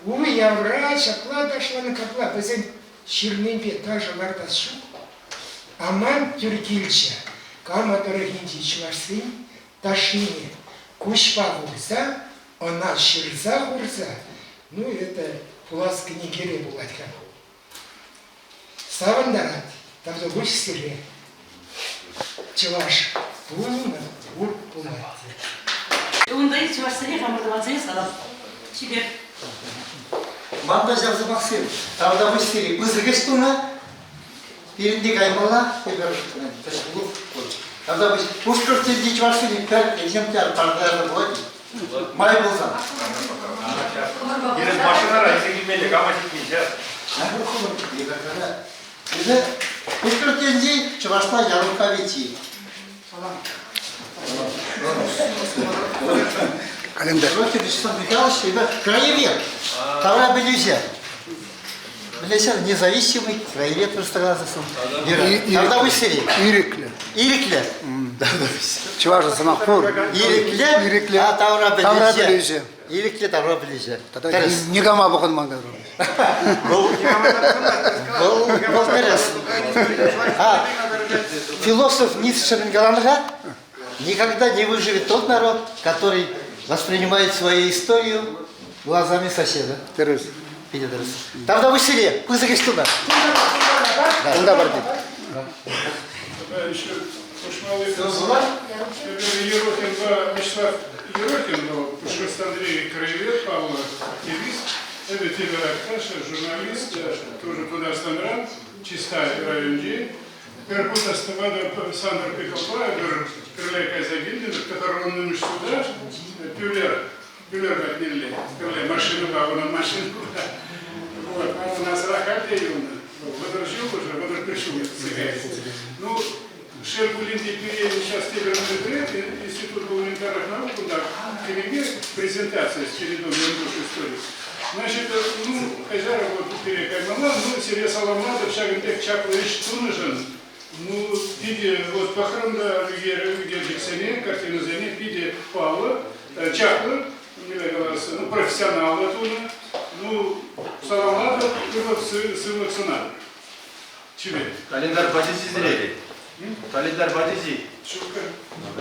Уявра ҫапла ташланӑ капла вӗсен ҫырнипе ташӑ лартас ҫук. Аман тӳр килчӗ. Кама тӑрӑхӗнчи чӑвашсен ташшине куҫпа курса, ӑна ҫырса хурса, ну, это пулас кӗнекере пулать-ха. Савӑнтарать тавтапуҫ сире. Чӑваш пулнӑ пур пулать. Унта чӑвашсене хамӑр тӑвансене салам. Чипер. Ман та ҫав сӑмахсем. Тавтапуҫ сире. Пысӑк ӗҫ тунӑ. Пирӗн те каймалла, эпир тӗлпулу пур. Тавтапуҫ. Пушкӑрт тӗнчи чӑвашсене пӗр экземпляр парса пулать. Май пулсан. Пирӗн машинӑра илсе килмелле, кама ҫитми сейчас. Эсӗ Пушкӑрт тӗнчи чӑвашла Ярухавети. Календарь. Вячеслав Михайлович, это краевед, тавра пӗлӳҫӗ. Билесен, независимый краевед представляется. Тавтапуҫ сире. Ирӗклӗ. Ирӗклӗ. Чӑвашӑн сӑмах пур. Ирӗклӗ. Ирӗклӗ. А тавра пӗлӳҫӗ. Тавра пӗлӳҫӗ. Ирӗклӗ тавра пӗлӳҫӗ. Тата никама пӑхӑнман. Вӑл, вӑл тӗрӗс. А, философ Ницше мӗн каланӑ-ха? Никогда не выживет тот народ, который воспринимает свою историю глазами соседа. Тӗрӗс. Питӗ тӗрӗс. Тавтапуҫ сире, пысӑк ӗҫ тунӑ. Унта пар тет. Еще хушмалли Ерохинпа Вячеслав Ерохин, вӑл Пушкӑртстанри краевед, паллӑ активист, эпӗ тепӗр Акташа, журналист, тоже Тутарстанран, Чистай районӗнчи. Пӗр хут астӑватӑп, Сантӑр Пикӑлпа эпир пӗрле кайса килтӗмӗр, тӑхӑрвуннӑмӗш ҫулта Пӳлер, Пӳлер патнелле, пӗрле машинӑпа, унӑн машинӑпа. Вот, манӑн асра халь те юлнӑ. 30 ҫул уже, 31 ҫул иртсе кайрӗ. Ну, шел пулин те, пире сейчас тепӗр мероприятие, Институт гуманитарных наук, кунта кӗнеке презентация с чередой Яндуш истории. Значит, ну, каҫарӑр, вот пире каймалла, ну, сире саламлатӑп ҫакӑн пек чаплӑ ӗҫ тунӑшӑн. Ну, питӗ, вот пӑхрӑм та ӳкерчӗксене, картинӑсене питӗ паллӑ, чаплӑ, мӗнле калас, ну, профессионаллӑ тунӑ. Ну, саламлатӑп, ырлӑх, сывлӑх сунатӑп. Чипер. Календарь пачӗ-си сире? Календарь пачӗ-си? Ҫук-ка. Ну,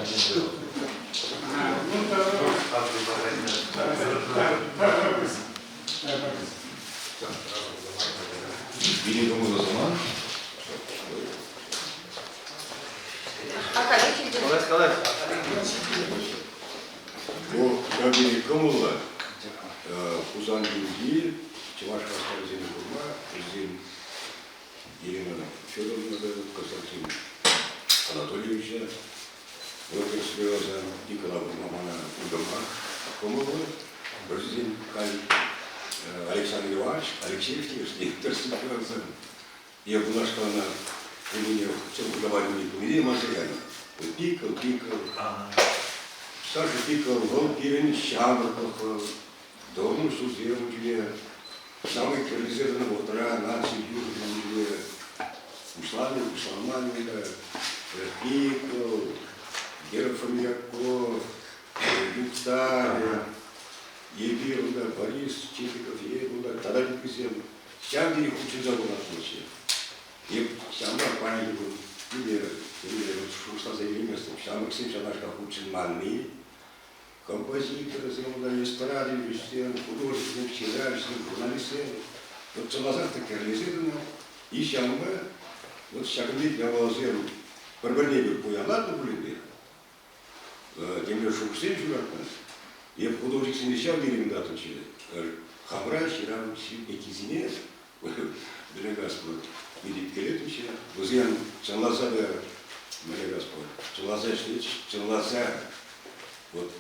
Пире кӑмӑллӑ сӑмах. Калаҫ, калаҫ. Ку ҫав тери кӑмӑллӑ. Хусан пирки чӑваш хастарӗсене курма вӗсем Елена Федоровна та Константин Анатольевича вӑл тӗрӗслеве Николай курма мана уйрӑмах кӑмӑллӑ. Вӗсем халь Александр Иванович Алексеев тивӗҫне тӗрӗслесе е кунашкална пулнине чӑн пулнине манса янӑ. Пикл, пикл. Саша Пикл вӑл пирӗн ҫамрӑклӑх вӑл. Дому ҫулсем ҫине самый кӗрлесе тӑнӑ вӑхӑтра наци юрӑ пуҫланнӑ, пуҫланман ӗнтӗ. Пикл, Гера Фомиряков, Юхтарӗ, эпир унта Борис Чепиков, е унта тата ыттисем ҫав тери хутшӑнса пурӑнатчӗ. Эп ҫавна паянхи кун питӗ шухӑшласа илейместӗп. Ҫамрӑксем ҫавнашкал хутшӑнманни, композиторсем, унта эстрада юрӑҫсем, художниксем, ҫыравҫӑсем, журналистсем вот чӑнласах та кӗрлесе тӑнӑ. И ҫавӑнпа вот ҫакӑн пек япаласем пӗр-пӗрне пек пуянлатнӑ пулин те, темле шухӑшсем ҫуратнӑ. Эп художниксене ҫав тери юратнӑччӗ. Хамӑра ҫырав пеккисене мӗне Господь илӗккелетчӗ. Вӗсем чӑнласа та мӗне Господь чӑнласа ӗҫлетчӗҫ, чӑнласа вот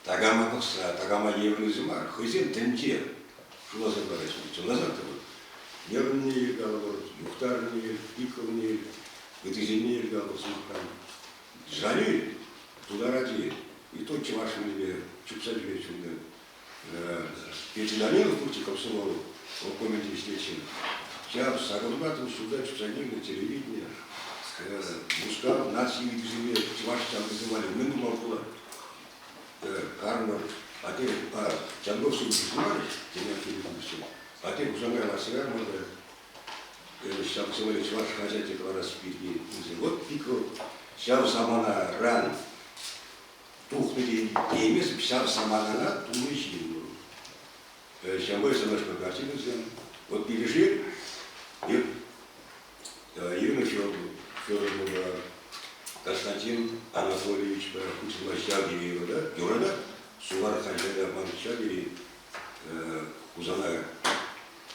такама пӑхса, такама евӗрлесе мар, хӑйсем тӗнче шуласа параҫҫӗ. Чӑнласа та вот нервне ил калӑпӑр, юхтарне ил, пиккӑлне ил, ыттисене ил калӑпӑр сӑмахран. Жаль, тутар ачи, и то чӑваш мӗнпе чупса ҫӳрет ҫунтӑ. Петя Данилов пурччӗ комсомол обкомӗнче ӗҫлетчӗ. Ҫав сакӑрпа ҫулта чупса килнӗ телевидение, Мускав наци ыйтусемпе чӑваш ҫамрӑксем валли мӗн тума пулать? Кармӑр, атте Чанговский пуҫламарӗҫ, теме телевидение. Атте Хусанкай ларса кармӑр ҫав валли чӑваш хаҫачӗ кӑларас пирки. Вот пик ҫав саманаран тухнӑ теейместӗп, ҫав саманана тунӑ ҫын вӑл. Ҫавӑнпа СМШ-па картинӑсем. Вот килӗшет. Эп Ирина Федоровнӑпа Константин Анатольевичпа хутшӑнма ҫав тери юратать. Юратать. Сувар хаҫата ман ҫав тери Хусана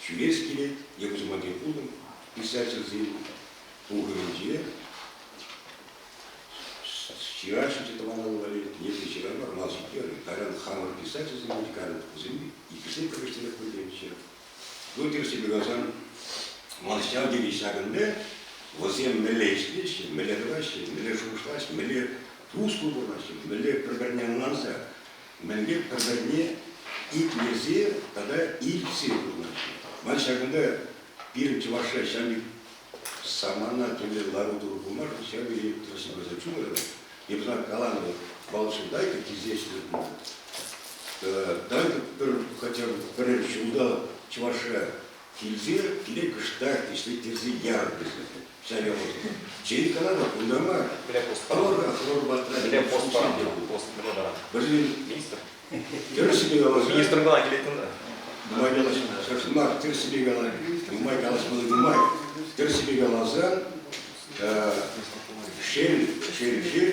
ҫӳрес килет. Е Хусанпа пултӑм писательсен пухӑвӗнче. Ҫыраҫҫӗ те тӑван валли, если ҫырар мар, мал ҫитерӗ. Кайран хамӑр писательсем, кайран вӗсем иккӗшне пӗрлештерех пӗлтерчӗ. Ну, тӗрӗссипе каласан, ман ҫав тери ҫакӑнта вӗсем мӗнле ӗҫлеҫҫӗ, мӗнле тӑваҫҫӗ, мӗнле шухӑшлаҫҫӗ, мӗнле туслӑ пурӑнаҫҫӗ, мӗнле пӗр-пӗрне ӑнланса, мӗнле пӗр-пӗрне итлесе тата илтсе пурӑнаҫҫӗ. Ман ҫакӑнта пирӗн чӑвашра ҫав пек Самана темле лару-тӑру пулмашӑн ҫав тери тӑрӑшса чунӑр. Эп ӑна каланӑ вӑл, балшӑн дай-ка килсе ӗҫлӗр. Дай-ка пӗр хотя бы пӗрер ҫулта Чӑвашра. Килсе пире кӑштах ӗҫлеттерсе ярӑр тесе. Ҫав япала. Чей каланӑ, кунта мар. Хлорга, хлор батра. Пост пост Вӗсен тӗрӗссипе каласа. Министр кӑна килет кунта. Нумай калаҫма мар, тӗрӗссипе калать. Нумай калаҫмалли нумай. Тӗрӗссипе каласан, шел, шел, шел,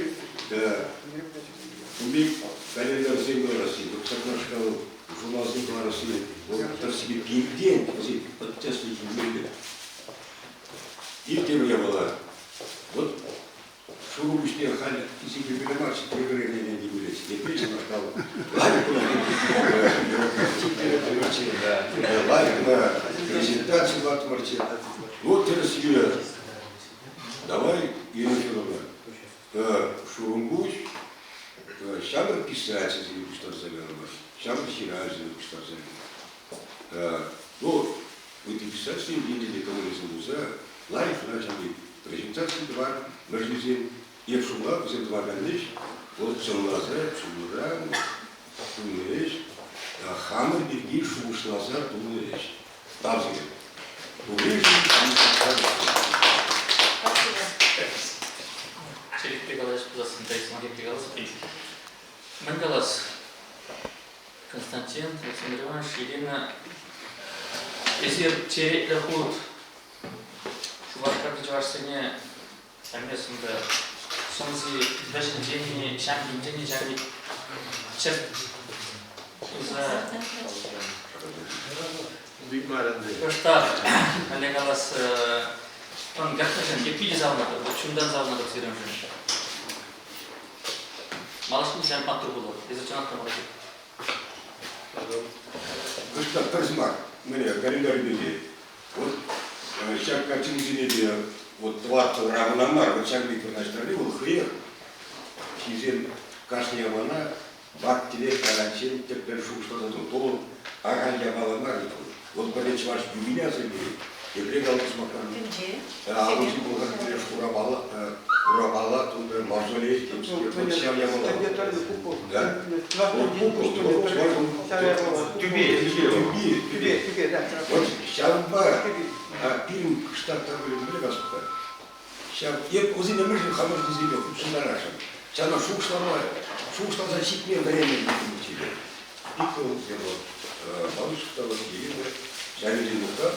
ун пек календарьсем кӑларасси, ҫакнашкал журналсем кӑларасси, вӑл тӗрӗссипе пиртен, вӗсен тӗслӗх илмелле. Ирттернӗ япала. Вот шурӑ пуҫне халь хисеплемелле мар, тепӗр эрнене килмелле. Тепре ҫавнашкал лайӑх лайӑх презентаци лартмӑрччӗ. Вот тӗрӗс юрӗ. Давай, Ирина Федоровна, Шурӑмпуҫ ҫамрӑк писательсене пуҫтарса кайрӑмӑр, ҫамрӑк ҫыравҫӑсене пуҫтарса кайрӑмӑр. Ну, ытти писательсем енче те коммунизм пулса лайӑх начальник презентаци тӑвар, мӗншӗн эп шутлап, вӗсем тӑвакан ӗҫ, вӑл чӑнласа, чунран тунӑ ӗҫ, хамӑр пирки шухӑшласа тунӑ ӗҫ. Тав сире. Черетпе калаҫ пулсассӑн та сӑмахӗпе калас. Мӗн калас? Константин, Александр Иванович, Ирина, эсир черетлӗ хут Шупашкарти чӑвашсене пӗлместӗм сӑмси вӗҫӗнчен ҫамкинчен ҫамки чӗп туса кӑштах мӗнле калас тӑн кӗртнӗшӗн те питӗ савӑнатӑп, чунтан савӑнатӑп сирӗншӗн. Малашне ҫав маттур пулӑр. Эсир чӑнах та молодец. Кӑштах тӗрӗс мар. Мӗне, календарь пирки. Вот ҫак картинӑсене те вот тӑваттӑ рамӑна мар, вот ҫак пек вырнаҫтарни вӑл хӑех ҫынсем кашни япалана вак-тӗвек таранччен тӗплӗн шухӑшласа тунӑ. Вӑл ахаль япала мар вӑл. Вӑл пӗрре чӑваш юпине аса илет, тепре калас сӑмахран алӑсем пулсан хурапала хурапала тунӑ мавзолей темскер вот ҫав япала. Да? Тӳпе, тӳпе. Тӳпе, тӳпе, да. Вот ҫавӑнпа пирӗн кӑштах та пӗлме каспа. Ҫав эп вӗсене мӗншӗн хамӑр тӗнчепе хутшӑнтарасшӑн? Ҫавна шухӑшлама, шухӑшласа ҫитме вӗреннӗ тӗнчепе. Пиккӑлсем вот, Малышев та вот, Елена, ҫав мухтав.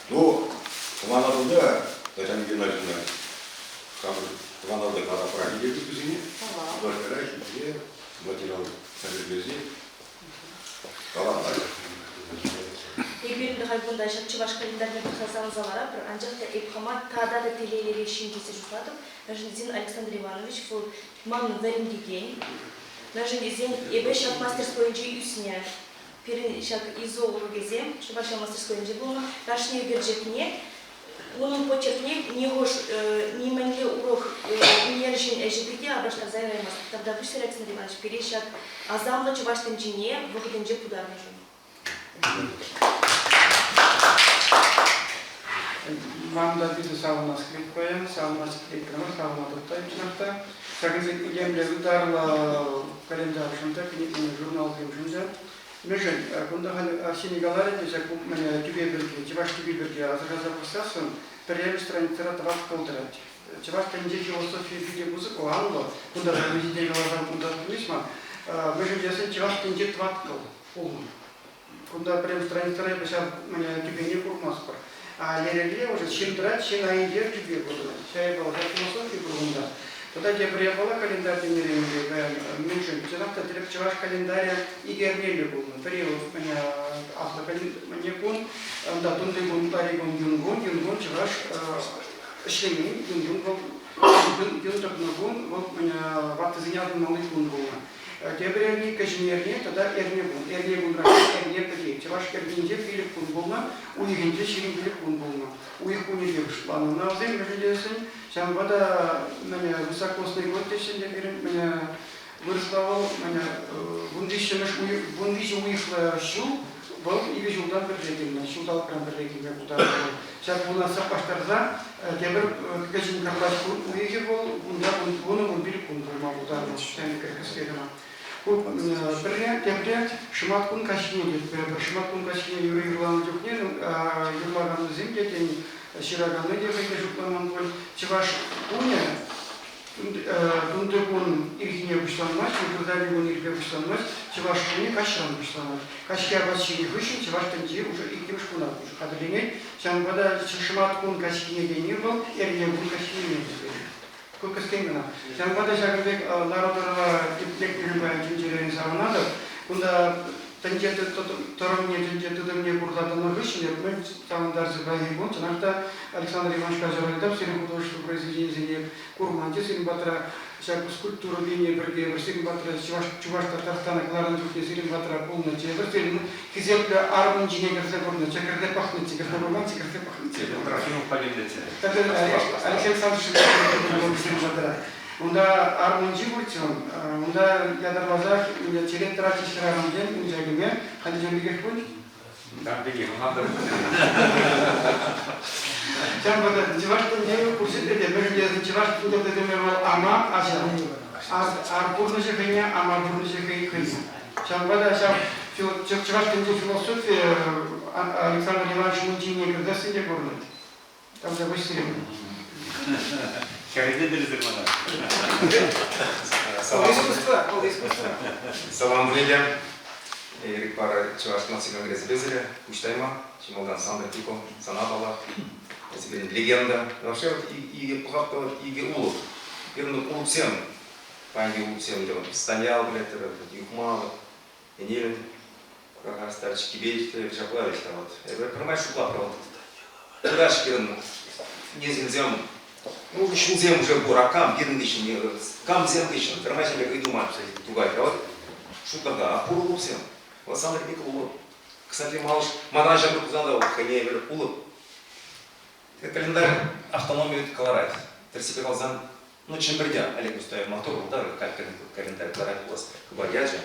Ну, тӑван Атӑлта Татьяна Геннадьевна хамӑр тӑван Атӑлта каласа илетӗп вӗсене. Шупашкара ҫитсе материал хатӗрлесе каланӑ. Эпир халь кунта ҫак чӑваш календарьне пӑхса савӑнса ларатпӑр, анчах та эп хама тата та телейлӗрех ҫын тесе шутлатӑп. Мӗншӗн тесен Александр Иванович вӑл манӑн вӗрентекен. Мӗншӗн тесен эпӗ ҫак мастерскойӗнче ӳснӗ. Пирӗн ҫак ИЗО урокӗсем Шупашкар мастерскойӗнче пулнӑ. Кашни ӳкерчӗкне, унӑн почеркне нихӑш нимӗнле урок ӳнерҫӗн ӗҫӗпе те апаштарса яраймасть. Тавтапуҫ сире, Александр Иванович, пире ҫак асамлӑ чӑваш тӗнчине вӑхӑтӗнче путарнӑшӑн. Ман та питӗ савӑнас килет паян, савӑнас килет кӑна, савӑнатӑп та чӑнах та. Ҫакӑнсен илемлӗ ытарлӑ календарьшӑн та, кӗнекене журналсемшӗн те. Мӗншӗн кунта халь Арсений каларӗ те ҫак тӳпе пирки, чӑваш тӳпи пирки асӑрхаса пӑхсассӑн пӗрремӗш страницӑра тӑваткал тӑрать. Чӑваш тӗнчи философийӗ питӗ пысӑк, анлӑ. Кунта ҫинчен каласан кунта пулмасть мар. Мӗншӗн тесен чӑваш тӗнчи тӑваткал пулнӑ. Кунта пӗрремӗш страницӑра эпӗ ҫав тӳпене курмастпӑр. А лерелле уже ҫын тӑрать, ҫын айӗнче тӳпе курӑнать. Ҫав япала, ҫав философи пур кунта. Тата тепӗр япала календарь тенӗрен мӗншӗн? Чӑнах та тӗрӗк чӑваш календарӗ икӗ эрнеллӗ пулнӑ. Пӗри аслӑ мӗне кун, унта тунти кун, тари кун, юн кун, юн кун чӑваш ӗҫлемен, юн кун вӑл юн тӑкнӑ кун, вӑл ваттисене асӑнмалли кун пулнӑ. Тепӗр эрне, кӗҫӗн эрне тата эрне кун. Эрне кунра эрне пӗтет. Чӑваш эрнинче 5 кун пулнӑ, уйӑхӗнче 25 кун пулнӑ. Уйӑх кунӗпе шутланӑ. Ӑна вӗсем мӗншӗн тесен, ҫавӑнпа та высокосный год теҫҫӗ ӗнтӗ пирӗн вырӑсла вӑл вунвиҫҫӗмӗш уйӑх, вунвиҫӗ уйӑхлӑ ҫул вӑл икӗ ҫултан пӗрре килнӗ, ҫулталӑкран пӗрре килме пултарнӑ. Ҫак куна саплаштарса тепӗр кӗҫӗн кӑрлач уйӑхӗ вӑл унта вунӑ-вунпилӗк кун пулма пултарнӑ. Ҫӗнӗ кӗске кӑна. Ку пӗрре, тепре шӑматкун каҫхине тетпӗр. Шӑматкун каҫхине юрӑ юрланӑ чухне юрлаканнисем те, тен, ҫыраканни те хӑй те шутламан пуль. Чӑваш кунӗ тунти кун ирхине пуҫланмасть, вырсарни кун ирпе пуҫланмасть, чӑваш кунӗ каҫран пуҫланать. Каҫхи апат ҫинӗ хыҫҫӑн чӑваш тӗнчи уже иккӗмӗш куна хатӗрленет. Ҫавӑнпа та шӑмат кун каҫхине тени вӑл эрне кун каҫхине пӗлтерет. Ку кӗскен кӑна. Ҫавӑнпа та ҫакӑн пек лару-тӑрӑва лекнӗшӗн паян чун-чӗререн савӑнатӑп. Кунта тӗнче тӑрӑмне, тӗнче тытӑмне курса тӑнӑ хыҫҫӑн эп мӗн савӑнтарчӗ паянхи кун, чӑнах та Александр Иванович Каҫарӑнтап сирӗн художество произведенийӗсене курманччӗ, сирӗн патра ҫак скульптура тени пӗрке эпир сирӗн патра Чӑваш, Чӑваш Татарстана кӑларнӑ чухне сирӗн патра пулнӑччӗ. Эпир сирӗн хисеплӗ арминчине кӗрсе курнӑччӗ, кӗрсе пӑхнӑччӗ, кӗрсе курманччӗ, кӗрсе пӑхнӑччӗ. Трофимов палилнӑччӗ. Алексей Александрович сирӗн патра. Унта арминчи пулчӗ он. Унта ятарласах черет тӑратчӗҫ хӗрарӑмсем унча кӗме. Халӗ пекех пуль. Там пекех ӑнлантӑм. Ҫавӑнпа та чӑваш тӗнче пур ҫӗрте те мӗншӗн тесен чӑваш тӗнче тытӑмӗ вӑл ама ача. Ар пурнӑҫӗ хӑйне, ама пурнӑҫӗ хӑйне. Ҫавӑнпа та ҫав чӑваш тӗнче философийӗ Александр Иванович мунчине кӗртесси те курӑнать. Там та пуҫсем. Хӗрӗнетӗр мана. Искусство, вӑл искусство. Салам пулин Эрик пара Чӑваш наци конгресӗпе сире пуҫтайма. Чи малтан Сандра Тико, сана паллах. Сирӗн легенда. Вообще вот икӗ пӑхап та вот икӗ улӑп. Пирӗн улӑпсем, паянхи улӑпсем те вот Станьял пӗлетӗр, Юхма, Энелин Старчик Кибеев ҫапла вӗт вот. Эпӗ пӗрмай шутлап вот. Пыраҫ пирӗн несӗлсем, ну, ҫулсем уже пур, а кам пирӗн хыҫҫӑн, камсем хыҫҫӑн, пӗрмай ҫын пек ыйту мар тухать. А вот шутлака, а пур улӑпсем. Вот Сандра пек улӑп. Кстати, малыш, манран ҫамрӑк пулсан та хӑйне евӗр улӑп. Календарь автономи кӑларать. Тӗрӗссипе каласан, Ну, Чӗмпӗрте Олег Мустаев маттур вӑл та календарь кӑларать пулас хыпар ячӗ.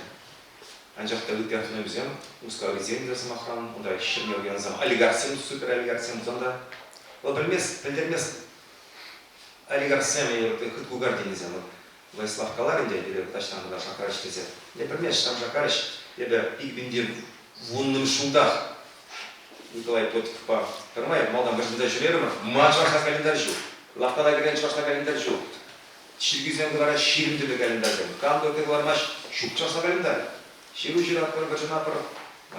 Анчах та ытти автономисем, Мускаврисем те, сӑмахран, унта ҫӗрне уянсам, олигархсем, суперолигархсем пулсан та, вӑл пӗлмест, пӗлтермест олигархсем хыткукар тенисем. Вот Владислав калар ӗнтӗ, эпир таҫтан кӑна шаккарӗҫ тесе. Не пӗлмест, там шаккарӗҫ. Эпӗ 2010-мӗш ҫултах Николай Плотниковпа пӗрмай малтан вӑрҫӑнса ҫӳрерӗмӗр. Ман чӑвашла календарь ҫук. Лавккана кӗрен чӑвашла календарь ҫук. Чиркӳсем кӑлараҫ 20 тӗрлӗ календарьсем. Кам та кӑлармасть, ҫук чӑвашла календарь. Ҫыру ҫыратпӑр, вӑрҫӑнатпӑр.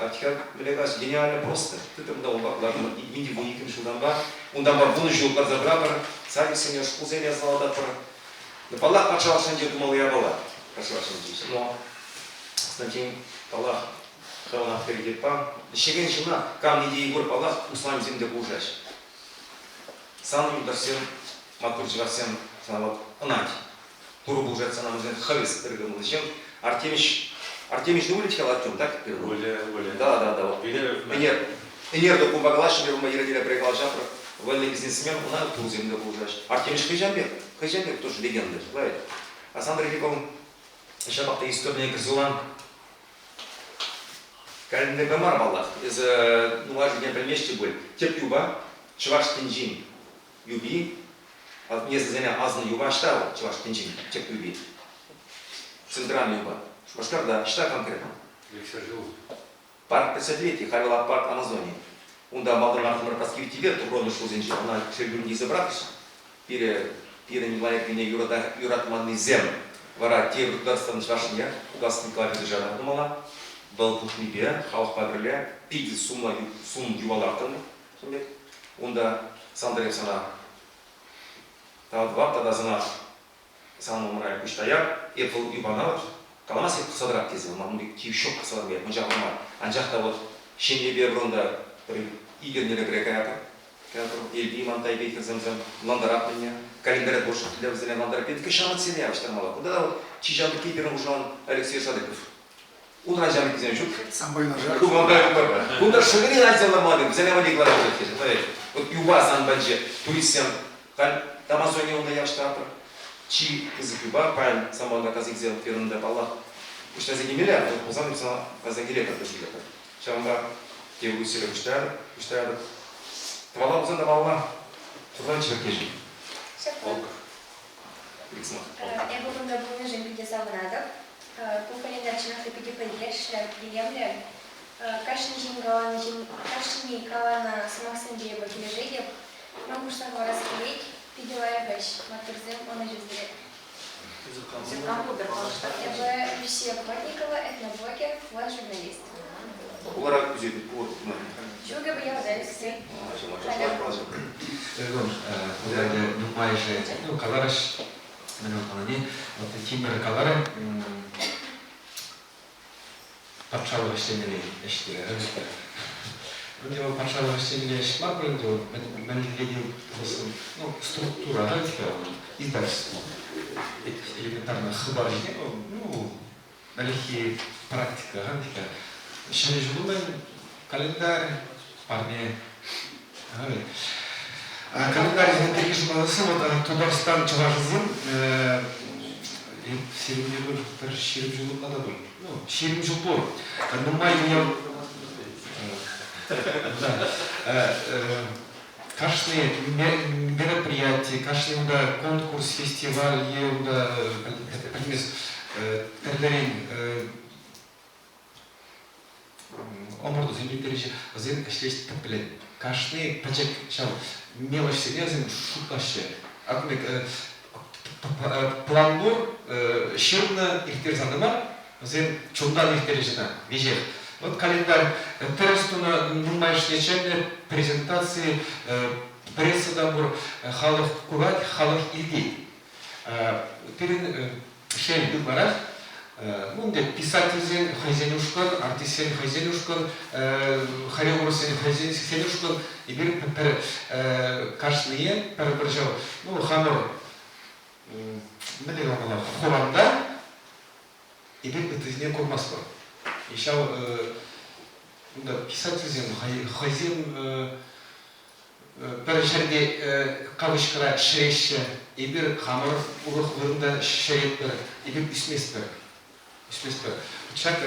Атька, мӗнле гениально просто. Тытрӑм та унпа кӑлартӑм 2012 ҫултанпа. Унтанпа вунӑ ҫул кӑларса пыратпӑр. Садиксене, шкулсене салататпӑр. Паллах, патшалӑх шайӗнче тумалли япала. Патшалӑх шайӗнче. Но, Константин, паллах, Хӑвӑн авторитетпа ӗҫлекен ҫынна кам идеи пур, паллах, усламсем те пулӑшаҫ. Сан юлташсем, маттур чӑвашсем сана вот ӑнать. Турӑ пулӑшать сана, вӗсен хӑвӗс ырӑ кӑмӑллӑ ҫын. Артемич, Артемич не улить Артем, так? Оля, Оля. Да, да, да. Вот. Ӗнер, ӗнер те кунпа калаҫнӑ, эпир йӗркеле пӗр калаҫатпӑр. Вольный бизнесмен, ӑна турсем те пулӑшаҫ. Артемич хӑйҫан пек, хӑйҫан пек тоже легенда, правильно? Александр Филиппов ҫапах та историне кӗрсе юлан Календарьпе мар паллах. Эсӗ нумай чухне пӗлмеҫҫӗ пуль. Тӗп юпа чӑваш тӗнчин юпи. Несӗлсене асӑннӑ юпа ӑҫта вӑл чӑваш тӗнчин тӗп юпи? Центральный юпа. Шупашкарта. Ӑҫта конкретно? Иксӗр ҫул. Парк Пятисотлетий, халь вӑл парк Амазонии. Унта малтан лартӑмӑр Праски Виттипе Тухронӑ ҫулсенче. Ӑна Шелпӳрен илсе пӑрахрӗҫ. Пире, пирӗн лайӑххине юратманнисем вара тепӗр Тутарстан чӑвашне Укас Николаевич Державина тумалла. Вӑл хушнипе халӑхпа пӗрле питӗ сумлӑ сум юпа лартрӑм пек. Унта Сантӑрев сана тав тӑвап тата сана сан умра пуҫ таяп. Эп вӑл юпана каламас эп пӑхса тӑрап тесе. Ман ун пек тив ҫук пӑхса тӑма эп мунча курман. Анчах та вот ҫемьепе вырӑнта пӗр икӗ эрнере пӗрре каятӑп. Элпи Мантайпе хӗрсемсем лантарап мӗнне, календаре тоже тӗллевсене лантарап. Петке ҫамрӑксене явӑҫтармалла. Кунта та вот чи ҫамрӑкки пирӗн хушӑран Алексей Шадыков. Унран ҫамрӑккисем ҫук. Санпа юнашар. Кунта шӑкӑри ларса ларман, вӗсене валли кӑларать. Вот юпа сан патӗнче туристсем халь Амазоне унта явӑҫтаратпӑр. Чи пысӑк юпа паян санпа касиксем пирӗн паллах пуҫласа килмелле, пулсан сана каса килетӗр Ҫавӑнпа тепӗр сире пуҫтаратӑп. Тӑвалла пулсан тӑвалла. Турхан чӗркешӗн. Ҫапла. Эпӗ кунта пулнишӗн питӗ савӑнатӑп. Ку календарь чӑнах та питӗ пӗлтерӗшлӗ, илемлӗ. Кашни ҫын каланӑ ҫын, кашни каланӑ сӑмахсемпе эпӗ килӗшетӗп. Ман хушса хӑварас килет, питӗ лайӑх ӗҫ, маттурсем, ӑнӑҫу сире. Эпӗ Люсия Плотникова, этноблогер, флэш-журналист. Хулара ӳсет, Ҫук, эпӗ ялта ӳссе. Нумайӑшӗ, ну, каларӗҫ, мӗн вӑл калани, вот Тимӗр каларӗ, патшалӑх ӗҫлемелли ӗҫ терӗ. Ӗнтӗ вӑл патшалӑх ӗҫлемелли ӗҫ мар пуль ӗнтӗ вӑл, мӗнле те ну, структура, издательство. Элементарно хыпар ҫине, ну, ӗлӗкхи практика, Ҫӗнӗ ҫул умӗн календарь, парне. Календарьсем пирки шутласассӑн вот Тутарстан чӑвашӗсем сирӗнте пӗр 20 ҫул ытла та пуль. Ну, 20 ҫул пур. Нумай уяв кашни мероприяти, кашни унта конкурс, фестиваль е унта пӗлмес тӗрлӗрен ӑмӑртусем ирттереҫҫӗ, вӗсем ӗҫлеҫ тӗплӗн. Кашни пӗчӗк ҫав мелочсене вӗсем шутлаҫҫӗ. Акӑ пек план пур, ҫырнӑ, ирттерсе янӑ мар, вӗсем чунтан ирттереҫҫӗ ӑна, веҫех. Вот календарь тӗрӗс тунӑ, нумайӑшне чӗннӗ, презентаци, пресса та пур, халӑх курать, халӑх илтет. Пирӗн шел ытларах, ну, ӗнтӗ писательсен хӑйсен ушкӑн, артистсен хӑйсен ушкӑн, хореографсен хӑйсен ушкӑн, эпир пӗр кашние пӗр-пӗр ҫав, ну, хамӑр мӗнле каламалла, хуранта эпир ыттисене курмастпӑр. И ҫав унта писательсем хӑйсем пӗр ҫӗрте кавычкӑра ҫӗреҫҫӗ, эпир хамӑр урӑх вырӑнта ҫӗретпӗр, эпир ӳсместпӗр. Ӳсместпӗр. Ҫак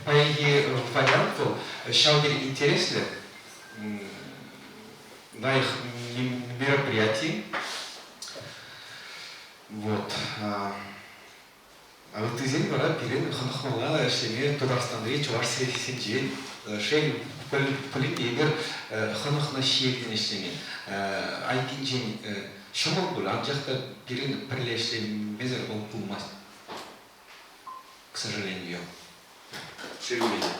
паянхи вариант вӑл ҫав тери интереслӗ, лайӑх мероприяти. Вот. Ыттисен вара пирӗн хӑнӑхмалла ӗҫлеме Тутарстанри чӑваш сенчен шел пулин те эпир хӑнӑхнӑ ҫиелтен ӗҫлеме. Айккинчен ҫӑмӑл пуль, анчах та пирӗн пӗрле ӗҫлемесӗр вӑл пулмасть. К сожалению. К сожалению.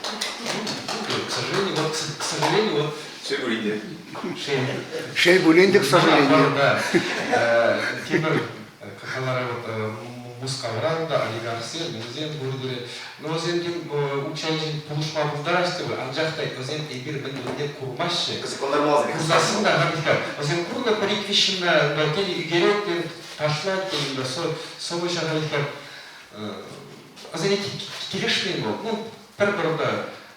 К сожалению, вот, к сожалению, вот. Шел пулин те. Шел. Шел пулин те, к сожалению. Да. Тепӗр каларӗ вот Мускавран та олигархсем, вӗсем пурте. Но вӗсем укҫа илсен пулӑшма пултараҫҫӗ пуль, анчах та вӗсем эпир мӗн тунине курмаҫҫӗ. Кӑсӑклантармалла. Курсассӑн та, вӗсем курнӑ пӗр-ик виҫҫӗнна, тен, ӳкерет, тен, ташлать, тен, сӑвӑ ҫырать. Вӗсене килӗшмен вӑл. Ну, пӗр-пӗр та,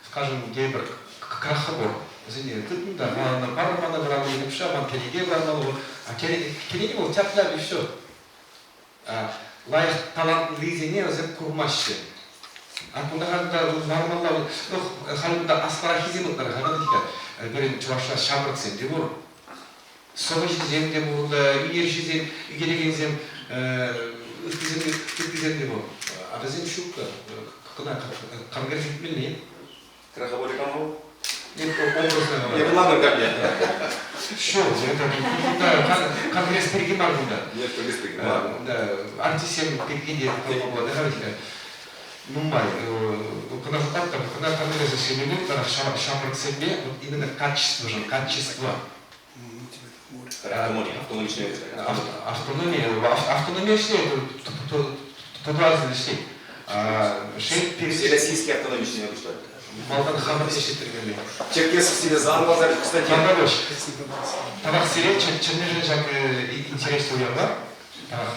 скажем, тепӗр крахобор. Вӗсене тытнӑ та, мана пар мана вӑраннӑ укҫа, ман кӗнеке вӑранмалла. А кӗнеке вӑл тяп-ляп и все. Лайӑх талантлисене вӗсем курмаҫҫӗ. А кунта халь лармалла, ну, халь кунта аслӑраххисем ытларах, пирӗн чӑвашра ҫамрӑксем те пур. Сӑвӑҫӑсем те пур унта, ӳнерҫӗсем, ӳкерекенсем, ыттисем, ыттисем те пур. А вӗсем ҫук-ка. Кӑна конгресс иртмелле. Крахоборик кам вӑл? Нет, образно говоря. Не выланӑр ко мне. Ҫук, это кунта конгресс пирки мар кунта. Нет, конгресс пирки мар. Да, артистсем пирки те калама пулать. Нумай. Кӑна шутлап та, кӑна конгресс ӗҫлемелле ытларах ҫамрӑксемпе вот именно качествошӑн, качество. Автономи, автономи ӗҫлет, тутарсен ӗҫлет. Всероссийский автономи ӗҫлеме пуҫлать. Малтан хамӑр ӗҫлеттермелле. Черкесов сире залласа, кстати. Тавах сире, чӗннӗшӗн ҫак интереслӗ уява. Тавах.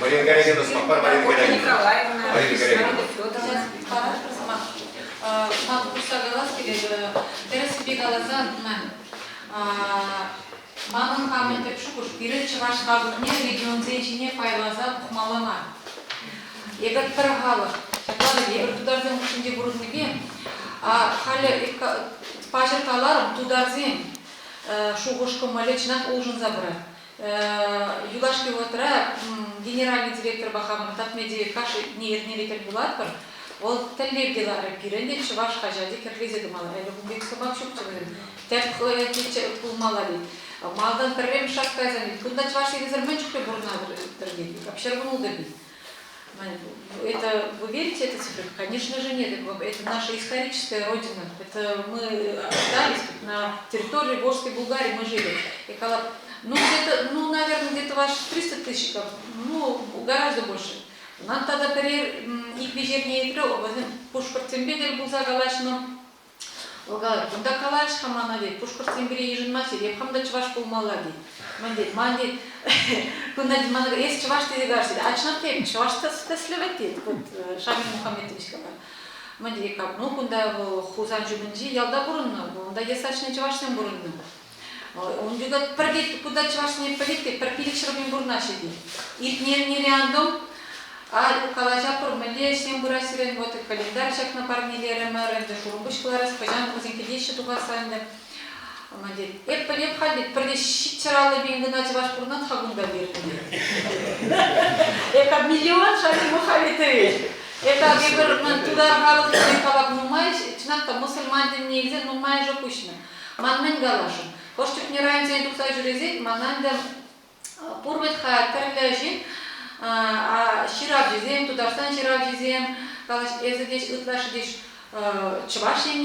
Марина Гарягина, сӑмахпа Марина Гарягина. Николаевна, Марина Гарягина. Федоровна. Парашпӑр сӑмах. Ман хушса калас килет, тӗрӗссипе каласан, манӑн хамӑн тӗп шухӑш, пирӗн чӑваш халӑхне регионсен ҫине пайласа пӑхмалла мар. Эпир пӗр халӑх. Ҫапла та эпир тутарсем хушшинче пурӑннипе халӗ паҫӑр каларӑм, тутарсен шухӑш-кӑмӑлӗ чӑнах улшӑнса пырать. Юлашки вӑхӑтра генеральнӑй директорпа хамӑр Татмедиа кашни эрнере тӗл пулатпӑр. Вӑл тӗллев те ларӗ. Пирӗн те чӑваш хаҫачӗ кӗрлесе тӑмалла. Ӗлӗк ун пек сӑмах ҫукчӗ вӗсен. Тӗп пулмалла тет. Малтан пӗрремӗш шаг кайсан кунта чӑваш енӗсӗр мӗн чухлӗ пурӑнатӑр тет. Вообще рванул бит. Это, вы верите этой цифре? Конечно же нет. Это наша историческая родина. Это мы остались тут на территории Волжской Булгарии, мы жили. И когда, ну, где-то, ну, наверное, где-то ваши 300 тысяч, ну, гораздо больше. Нам тогда пӗрер ик-виҫ эрне иртрӗ, вӗсем пушкӑртсемпе тӗл пулса калаҫнӑ. Вӑл калать, кунта калаҫ-ха мана, тет, пушкӑртсем пире йышӑнмаҫҫӗ, эп хам та чӑваш пулмалла, тет. Мӗн тет, ман тет, кунта мана эс чӑваш тесе калаҫ, тет. А чӑнах та эп чӑваш тӗслӗ вӗт, тет, вот Шамиль Мухаметович калать. Мӗн тет, как, ну, кунта вӑл Хусан ҫумӗнчи ялта пурӑннӑ, унта ясачный чӑвашсем пурӑннӑ. Ун чухне пӗр тет, кунта чӑвашсене пӗлет те, пӗр 500 пин пурӑнаҫҫӗ тет. Иртнӗ эрнере антӑм, а калаҫатпӑр, мӗнле ӗҫсем пыраҫҫӗ вот календарь ҫакна парнелерӗмӗр, ӗнтӗ шурӑмпуҫ кӑларас, хӑҫан вӗсем килеҫҫӗ тухасса ӗнтӗ. Ӑна тет, эп пӗлеп халь тет, пӗрре 750 пин кӑна чӑваш пурӑнать-ха кунта терӗм тет. Это миллион Шамиль Мухаметович. Это эпир тутар халӑхӗнчен калап нумай, чӑнах та мӑсӑльман тӗнне илсен нумайӑшӗ куҫнӑ. Ман мӗн каласшӑн? Хӑш чухне районсене тухса ҫӳресен мана ӗнтӗ пур вӗт-ха тӗрлӗ ҫын, ҫыравҫӑсем, Тутарстан ҫыравҫисем, калаҫ, эсӗ те ытлашши те чӑваш ҫын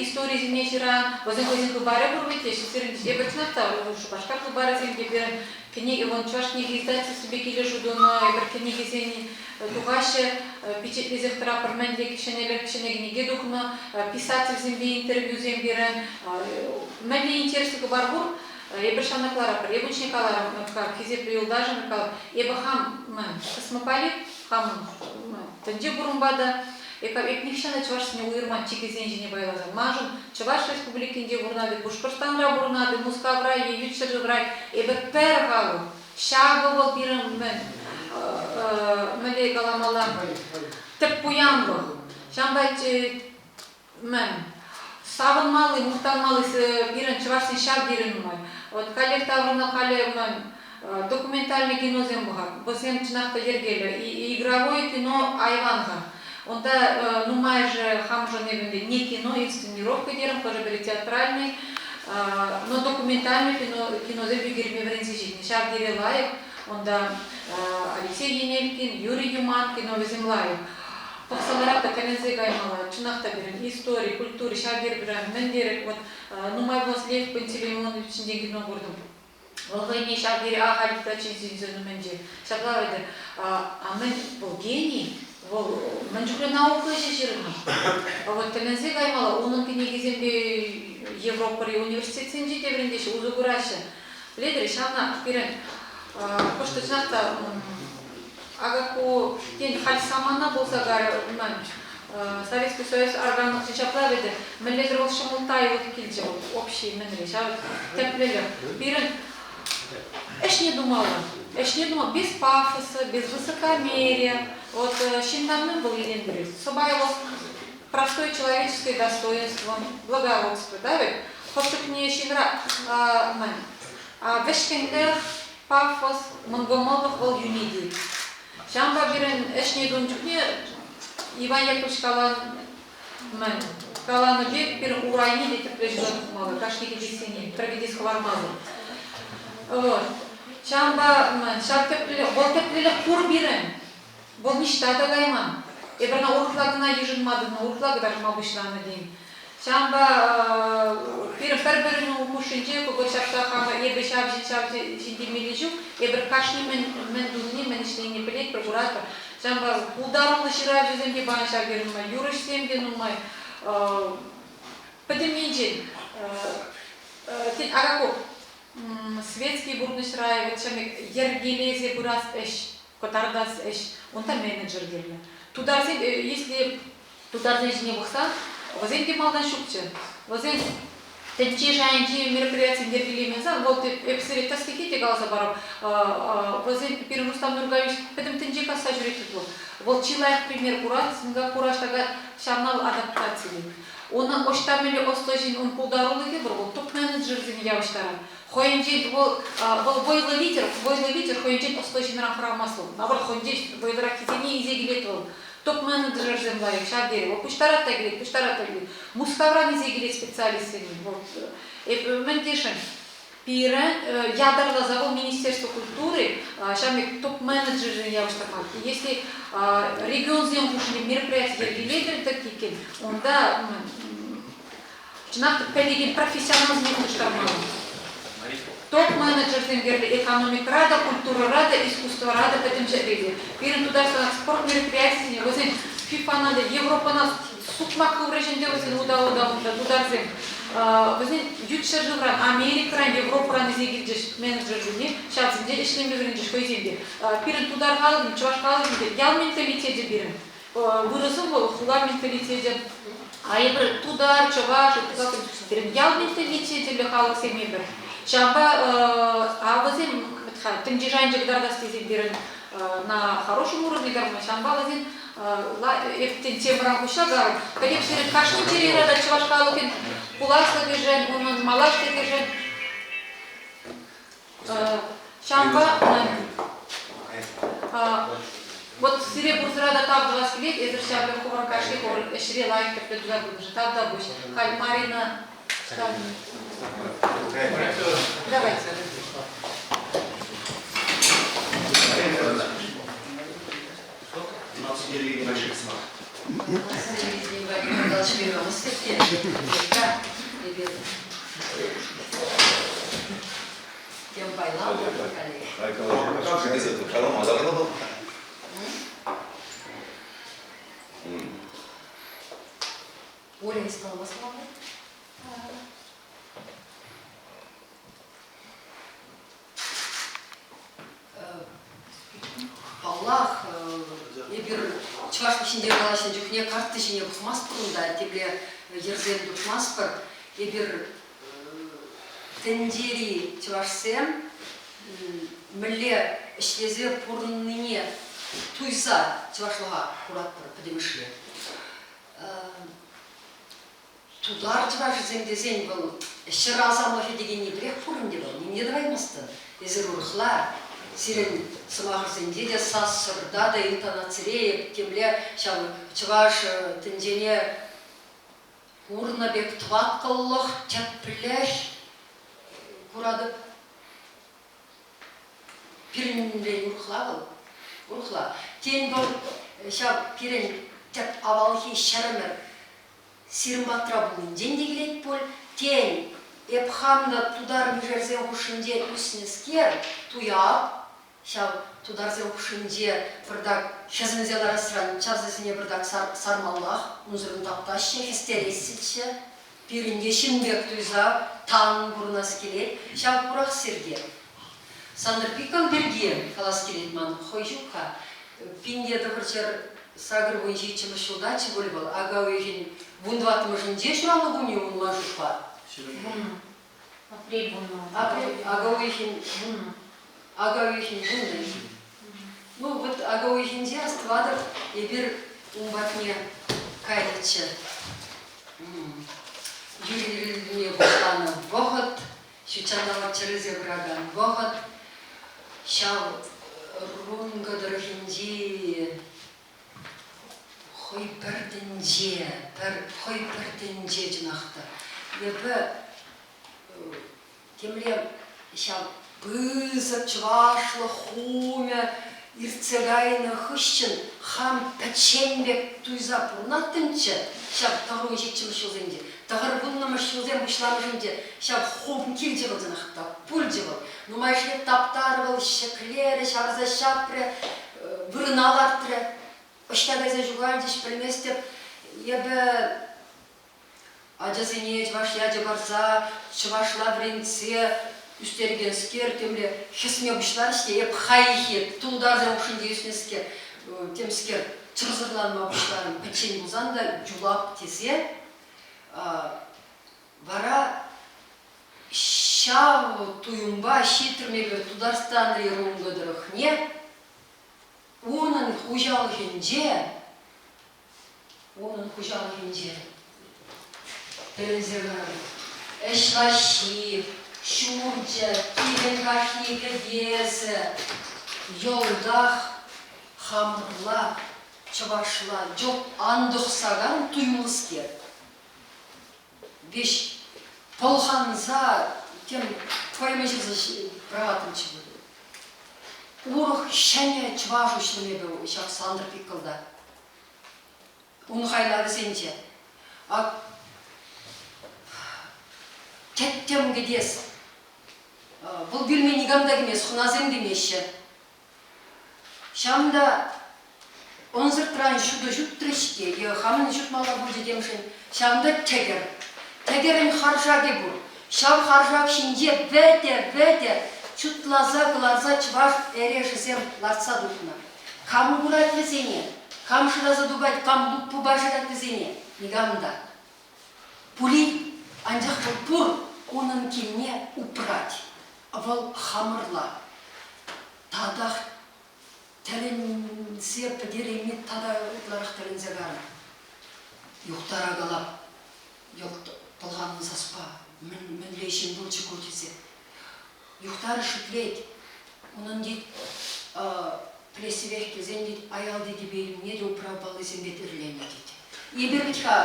историсене ҫыран, вӗсен хӑйсен хыпарӗ пур вӗт те, сирӗн эпӗ чӑнах та Шупашкар хыпарӗсем те пирӗн кӗнеке, вон Чӑваш кӗнеке издательствипе килӗшӳ тунӑ, эпир кӗнекесен тухаҫҫӗ, пичетлесех тӑратпӑр, мӗнле ҫӗнӗлӗх, ҫӗнӗ кӗнеке тухнӑ, писательсемпе интервьюсем пирӗн, мӗнле интереслӗ хыпар пур, эпир ҫавна кӑларатпӑр. Эпӗ ун ҫине каларӑм, хисеплӗ юлташӑм, калап, эпӗ хам космополит, хамӑн тӗнче курӑмпа та, эп нихҫан та чӑвашсене уйӑрман чикӗсен ҫине пайласа. Маншӑн Чӑваш Республикинче пурӑнатӑп, Пушкӑртстанра пурӑнатӑп, Мускавра е ют ҫӗршывра эпӗ пӗр халӑх. Ҫакӑ вӑл пирӗн мӗн, мӗнле каламалла, тӗп пуянлӑх. Ҫавӑнпа мӗн, савӑнмалли, мухтанмалли пирӗн чӑвашсен ҫав тери нумай. Вот каллех таврӑннӑ халӗ мӗн, документальный киносем пӑхать. Вӗсем чӑнах та йӗркеллӗ. Игровое кино айван-ха. Унта нумайӑшӗ хамшӑн эпӗ не кино, инсценировка терӗм, хӑшӗ-пӗри театральный, но документальный кино, киносем ӳкерме вӗренсе ҫитнӗ. Ҫав тери лайӑх. Унта Алексей Енелькин, Юрий Юман киновӗсем лайӑх. Пӑхса ларап та тӗлӗнсе каймалла. Чӑнах та пирӗн истори, культура ҫав тери пирӗн мӗн терӗк. Вот нумай пулмасть Лев Пантелеймонович ҫинчен кино куртӑм. Вӑл хӑйне ҫав тери ахаль та чысӗнсен умӗнче. Ҫапла вӗт. А мӗн вӑл гений? Вӑл мӗн чухлӗ наука ӗҫӗ ҫырнӑ. Вот тӗлӗнсе каймалла, унӑн кӗнекисемпе Европӑри университетсенче те вӗрентеҫҫӗ, усӑ кураҫҫӗ. Пӗлетӗр, ҫавна пирӗн кӑшт чӑнах та акӑ ку тен халь самана пулса кайрӗ мӗн Советский Союз арканнӑччӗ ҫапла вӗт мӗнле-тӗр вӑл ҫӑмӑлттайлӑх килчӗ вӑл общий мӗнре ҫав тӗплӗлӗх. Пирӗн ӗҫне тумалла. Ӗҫне тума без пафоса, без высокомерия. Вот ҫынна мӗн вӑл илем Сӑпайлӑх, простое человеческое достоинство, благородство, да ведь? Хӑш чухне ҫынра мӗн вӗҫкӗнлӗх, пафос, мӑнкӑмӑллӑх вӑл йӳнетет. Ҫавӑнпа пирӗн ӗҫне тунӑ чухне Иван Яковлевич каланӑ, каланӑ пек пирӗн урайне те тӗплӗ ҫуса тухмалла, кашни кӗтессене пӗр кӗтес хӑвармасӑр. Вот. Ҫавӑнпа ҫав тӗплӗлӗх, вӑл тӗплӗлӗх пур пирӗн. Вӑл ниҫта та кайман. Эпир ӑна урӑхла кӑна йышӑнма тытӑннӑ, урӑхла кӑтартма пуҫланӑ тен. Ҫавӑнпа пирӗн пӗр-пӗрин хушшинче кӑкӑр ҫапса хамӑр эпӗ ҫав ҫын, ҫав ҫын темелли ҫук. Эпир кашни мӗн, мӗн тунине, мӗн ӗҫленине пӗлетпӗр, куратпӑр. Ҫавӑнпа пултаруллӑ ҫыравҫӑсем те паян ҫав тери нумай, юрӑҫсем те нумай. Пӗтӗм енчен тен, Араков светский пурнӑҫра вот ҫав пек йӗркелесе пырас ӗҫ, кӑтартас ӗҫ, унта менеджер кирлӗ. Тутарсен, если тутарсен ҫине пӑхсан, вӗсен те малтан ҫукчӗ. Вӗсен тӗнче шайӗнчи мероприятисем йӗркелемен вӑл эп сире тӗслӗхе те каласа парам. Вӗсен пирӗн Рустам Нургаевич пӗтӗм тӗнче касса ҫӳрет вӑл. Вӑл чи лайӑх пример курать, Сингапура ҫакна ҫавна адаптацилет. Унӑн ӑҫта мӗнле ӑслӑ ҫын, ун пултарулӑхӗ пур, вӑл топ-менеджерсене явӑҫтарать. Хӑйӗнчен вӑл, вӑл вӑйлӑ лидер, вӑйлӑ лидер хӑйӗнчен ӑслӑ ҫынран хӑрамасть вӑл. Наоборот, хӑйӗнчен вӑйлӑраххисене илсе килет вӑл. Топ-менеджерсем лайӑх ҫав тери. Вӑл пуҫтарать та килет, пуҫтарать та килет. Мускавран илсе килет специалистсене. Вот. Эп мӗн тесшӗн, Пирӗн ятарласа вӑл Министерство культуры ҫав пек топ-менеджерсене явӑҫтарман. Если регионсем хушшинче мероприяти йӗркелетӗр тӗк иккен, унта чӑнах та пӗлекен профессионалсене хутӑштармалла. Топ-менеджерсем кирлӗ экономикӑра та, культурӑра та, искусствӑра та пӗтӗм ҫӗрте те. Пирӗн Тутарстана спорт мероприятисене вӗсен ФИФАна та, Европӑна сукмак хыврӗҫ ӗнтӗ вӗсен ута-ута унта тутарсем. Вӗсен ют ҫӗршывран, Америкӑран, Европӑран илсе килчӗҫ менеджерсене, ҫавсенче ӗҫлеме вӗренчӗҫ хӑйсем те. Пирӗн тутар халӑхӗн, чӑваш халӑхӗн те ял менталитечӗ пирӗн. Вырӑсӑн вӑл хула менталитечӗ. А эпир тутар, чӑваш, пирӗн ял менталитечӗллӗ халӑхсем эпир. Ҫавӑнпа а вӗсем тӗнче шайӗнче кӑтартас тесен пирӗн на хорошем уровне кӑтартма, ҫавӑнпа вӗсен Эптен темӑран пуҫла карӑм. Пӗтӗм сирӗн кашни чӗре юратать чӑваш халӑхӗн пуласлӑхӗшӗн, унӑн малашлӑхӗшӗн. Ҫавӑнпа вот сире пурсӑра та тав тӑвас килет, эсир ҫав пек хӑвӑр кашни хӑвӑр ӗҫре лайӑх тӗплӗ туса пынӑшӑн. Тавтапуҫ. Халь Марина Давайте. Оля исполнила слова? Паллах, эпир чӑваш ҫинче калаҫнӑ чухне картта ҫине пӑхмастпӑр унта, тепле йӗрсем тупмастпӑр. Эпир тӗнчери чӑвашсем мӗнле ӗҫлесе пурӑннине туйса чӑвашлӑха куратпӑр пӗтӗмӗшле. Тутар чӑвашӗсем тесен вӑл ҫӗр асамлӑхӗ текенни пӗрех пур ӗнтӗ вӑл, нимне тӑваймастӑн. Эсир урӑхла, сирӗн сӑмахӑрсенче те сассӑрта та интонацире темле ҫав чӑваш тӗнчене курнӑ пек тӑваткӑллӑх, тӗплӗх куратӑп. Пирӗнрен урӑхла вӑл, урӑхла. Тен, вӑл ҫав пирӗн тӗп авалхи ҫӗрӗмӗр Сирӗн патра пулнинчен те килет пуль. Тен, эп хам та тутар мишерсен хушшинче ӳснӗскер, туяп, ҫав тутарсен хушшинче пӑртак хӗсӗнсе ларасран чавсасене пӑртак сармаллах, унсӑрӑн таптаҫҫӗ, хӗстереҫҫӗччӗ. Пирӗн те ҫын пек туйса тан пурӑнас килет. Ҫав пурах сирте. Сантӑр Пиккан пирки калас килет ман, хӑй ҫук-ха. 1900 87-мӗш ҫултаччӗ пуль вӑл, ака уйӑхӗн вунтӑваттӑмӗшӗнче ҫуралнӑ кунӗ ун ман шутпа. Апрель вуннӑ. Апрель, ака уйӑхӗн вуннӑ. Ака уйӑхӗн вуннӑ. Ну, вот ака уйӑхӗнче астӑватӑп, эпир ун патне кайнӑччӗ. Юрий пуҫланӑ вӑхӑт, ҫутҫанталӑк чӗрӗлсе пыракан вӑхӑт, ҫав Рункӑ тӑрӑхӗнчи хӑй пӗр тӗнче, пӗр хӑй пӗр тӗнче чӑнах та. Эпӗ темле ҫав пысӑк чӑвашлӑх хумӗ иртсе кайнӑ хыҫҫӑн хам пӗччен пек туйса пурӑнаттӑмччӗ ҫав тӑхӑр ҫиччӗмӗш ҫулсенче. Тӑхӑрвуннӑмӗш ҫулсем пуҫламӑшӗнче ҫав хум килчӗ вӑл чӑнах та, пулчӗ вӑл. Нумайӑшне таптарӗ вӑл, ҫӗклерӗ, ҫавӑрса ҫапрӗ, вырӑна лартрӗ. Ӑҫта кайса ҫухалчӗҫ, пӗлместӗп. Эпӗ ачасене чӑваш ячӗ парса, чӑвашла вӗрентсе ӳстерекенскер, темле хӗсме пуҫларӗҫ те, эп хайхи тултарса хушшинче ӳснӗскер, темскер чӑрсӑрланма пуҫларӑм. Пӗччен пулсан та юлап тесе. Вара ҫав туйӑмпа ҫитрӗм эпир Тутарстанри Рункӑ тӑрӑхне. Унӑн хуҫалӑхӗнче Унӑн хуҫалӑхӗнче. Тӗлӗнсе кайрӑм. Ӗҫ лаҫҫи, ҫурчӗ, килӗн кашни кӗтесӗ йӑлтах хамӑрла, чӑвашла йӑлт антӑхсакан туйӑмлӑскер. Веҫ пӑлханса тем поэма ҫырса пӑрахаттӑмччӗ пуль. Урӑх ҫӗнӗ чӑваш уҫрӑм эпӗ ҫак Сантӑр Пиккӑлта. Ун хайлавӗсенче ак тӗттӗм кӗтес. Вӑл пӳлме никам та кӗмест, хӑнасем кӗмеҫҫӗ. Ҫавӑнта ӑнсӑртран ҫутӑ ҫутрӗҫ те е хамӑн ҫутмалла пулчӗ темшӗн, ҫавӑнта тӗкӗр. Тӗкӗрӗн харшакӗ пур. Ҫав харшак ҫинче вӗтӗ-вӗтӗ чутласа кӑларса чӑваш эрешӗсем лартса тухнӑ. Кам курать вӗсене? Кам шыраса тупать, кам луппӑпа шырать вӗсене? Никам та. Пулин, анчах вӑл пур, унӑн килне упрать. Вӑл хамӑрла. Татах тӗлӗнсе пӗтерейми тата ытларах тӗлӗнсе карӑм. Юхтара калап, йӑлт пӑлханнӑ саспа, мӗнле ҫын пулчӗ ку тесе. Юхтар шӳтлет. Унӑн тет плесевех килсен тет аялти кӗпе-йӗмне те управ паллисемпе тӗрленӗ тет. Эпир вӗт-ха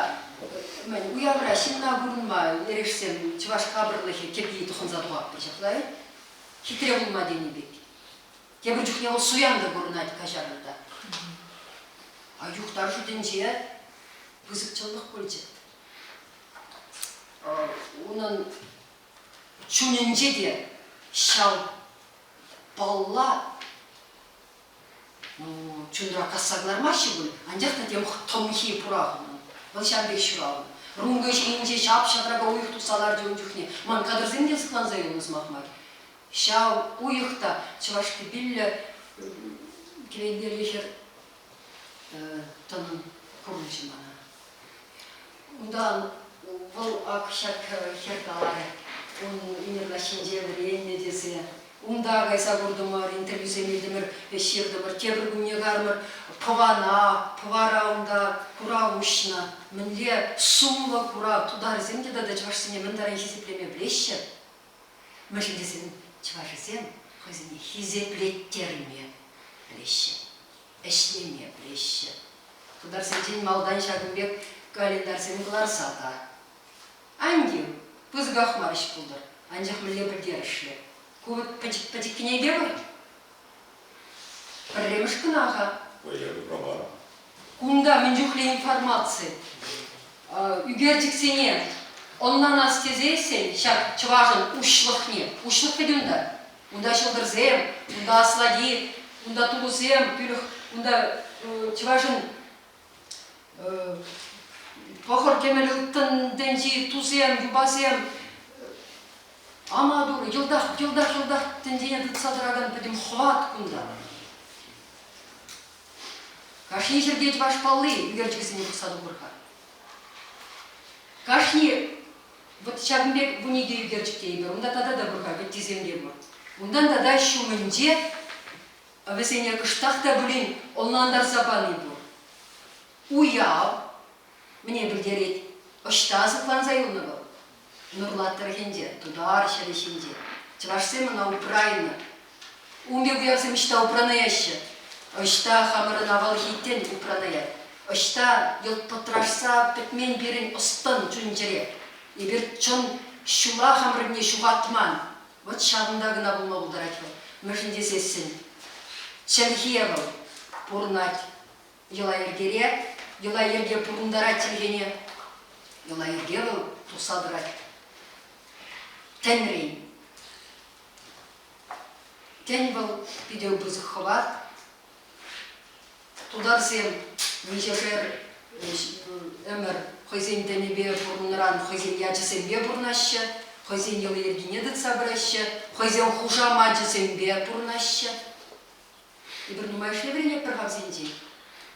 мӗн уявра ҫынна курӑнма эрешсем чӑваш капӑрлӑхӗ кӗпи тӑхӑнса тухатпӑр ҫапла-и? Хитре пулма тенӗ пек. Тепӗр чухне вӑл суян та курӑнать каҫарӑр та. А юхтар шутӗнче пысӑк чӑнлӑх пулчӗ. Унӑн чунӗнче те ҫав палла ну, чунра касса кӑлармаҫҫӗ пуль, анчах та тем тӑмхи пурах унӑн. Вӑл ҫав пек ҫуралнӑ. Рункӑ ҫийӗнче ҫап-ҫаврака уйӑх тухса ларчӗ ун чухне. Ман кадрсем те сыхланса юлнӑ сӑмах мар. Ҫав уйӑх та чӑваш кӗпиллӗ кӗвентеллӗ хӗр тӑнӑн курӑнчӗ мана. Унтан вӑл ак ҫак хӗр каларӗ, ун ӳнер лаҫҫинче вӗреннӗ тесе. Унта кайса куртӑмӑр, интервьюсем илтӗмӗр, ҫыртӑмӑр. Тепӗр кунне кармӑр Пӑвана, Пӑвара унта курав уҫнӑ. Мӗнле сумлӑ курав, тутарсем те тата чӑвашсене мӗн таран хисеплеме пӗлеҫҫӗ. Мӗншӗн тесен чӑвашӗсем хӑйсене хисеплеттерме пӗлеҫҫӗ, ӗҫлеме пӗлеҫҫӗ. Тутарсенчен малтан ҫакӑн пек календарьсем кӑларса та. Ан тив, пысӑках мар ӗҫ пултӑр, анчах мӗнле пӗлтерӗшлӗ. Ку вӑт пӗчӗк пӗчӗк кӗнеке вӑл. Пӗрремӗш кӑна-ха. Кунта мӗн чухлӗ информаци. Ӳкерчӗксене ӑнланас тесессӗн ҫак чӑвашӑн уҫлӑхне, уҫлӑх вӗт унта. Унта ҫӑлтӑрсем, унта аслати, унта тулӑсем, пӳлӗх, унта чӑвашӑн пӑхӑр кӗмӗл ылтӑн тӗнчи, тусем, юпасем, ама турӑ, йӑлтах, йӑлтах, йӑлтах тӗнчене тытса тӑракан пӗтӗм хӑват кунта. Кашни ҫӗрте чӑваш палли ӳкерчӗкӗсене пӑхса тухӑр-ха. Кашни вот ҫакӑн пек 12 ӳкерчӗк тейӗпӗр, унта тата та пур-ха, вӗттисем те пур. Унтан тата ҫумӗнче вӗсене кӑштах та пулин ӑнлантарса пани пур. Уяв мӗне пӗлтерет? Ӑҫта сыхланса юлнӑ вӑл? Нурлат тӑрӑхӗнче, тутар ҫӗрӗ ҫинче. Чӑвашсем ӑна упрайнӑ. Ун пек уявсем ӑҫта упранаҫҫӗ? Ӑҫта хамӑрӑн авалхи тӗн упранаять? Ӑҫта йӑлт пӑтрашса пӗтмен пирӗн ӑс-тӑн чун-чӗре? Эпир чӑн ҫула хамӑрне ҫухатман. Вӑт ҫавӑнта кӑна пулма пултарать вӑл. Мӗншӗн тесессӗн чӗлхе вӑл пурӑнать йӑла-йӗркере, йӑла-йӗрке пурӑнтарать чӗлхене. Йӑла-йӗрке вӑл тухса тӑрать тӗнрен. Тӗн вӑл питӗ пысӑк хӑват. Тутарсем миҫешер ӗмӗр хӑйсен тӗнӗпе пурӑннӑран хӑйсен ячӗсемпе пурӑнаҫҫӗ, хӑйсен йӑли-йӗркине тытса пыраҫҫӗ, хӑйсен хушамачӗсемпе пурӑнаҫҫӗ. Эпир нумайӑшне вӗренетпӗр-ха вӗсенчен.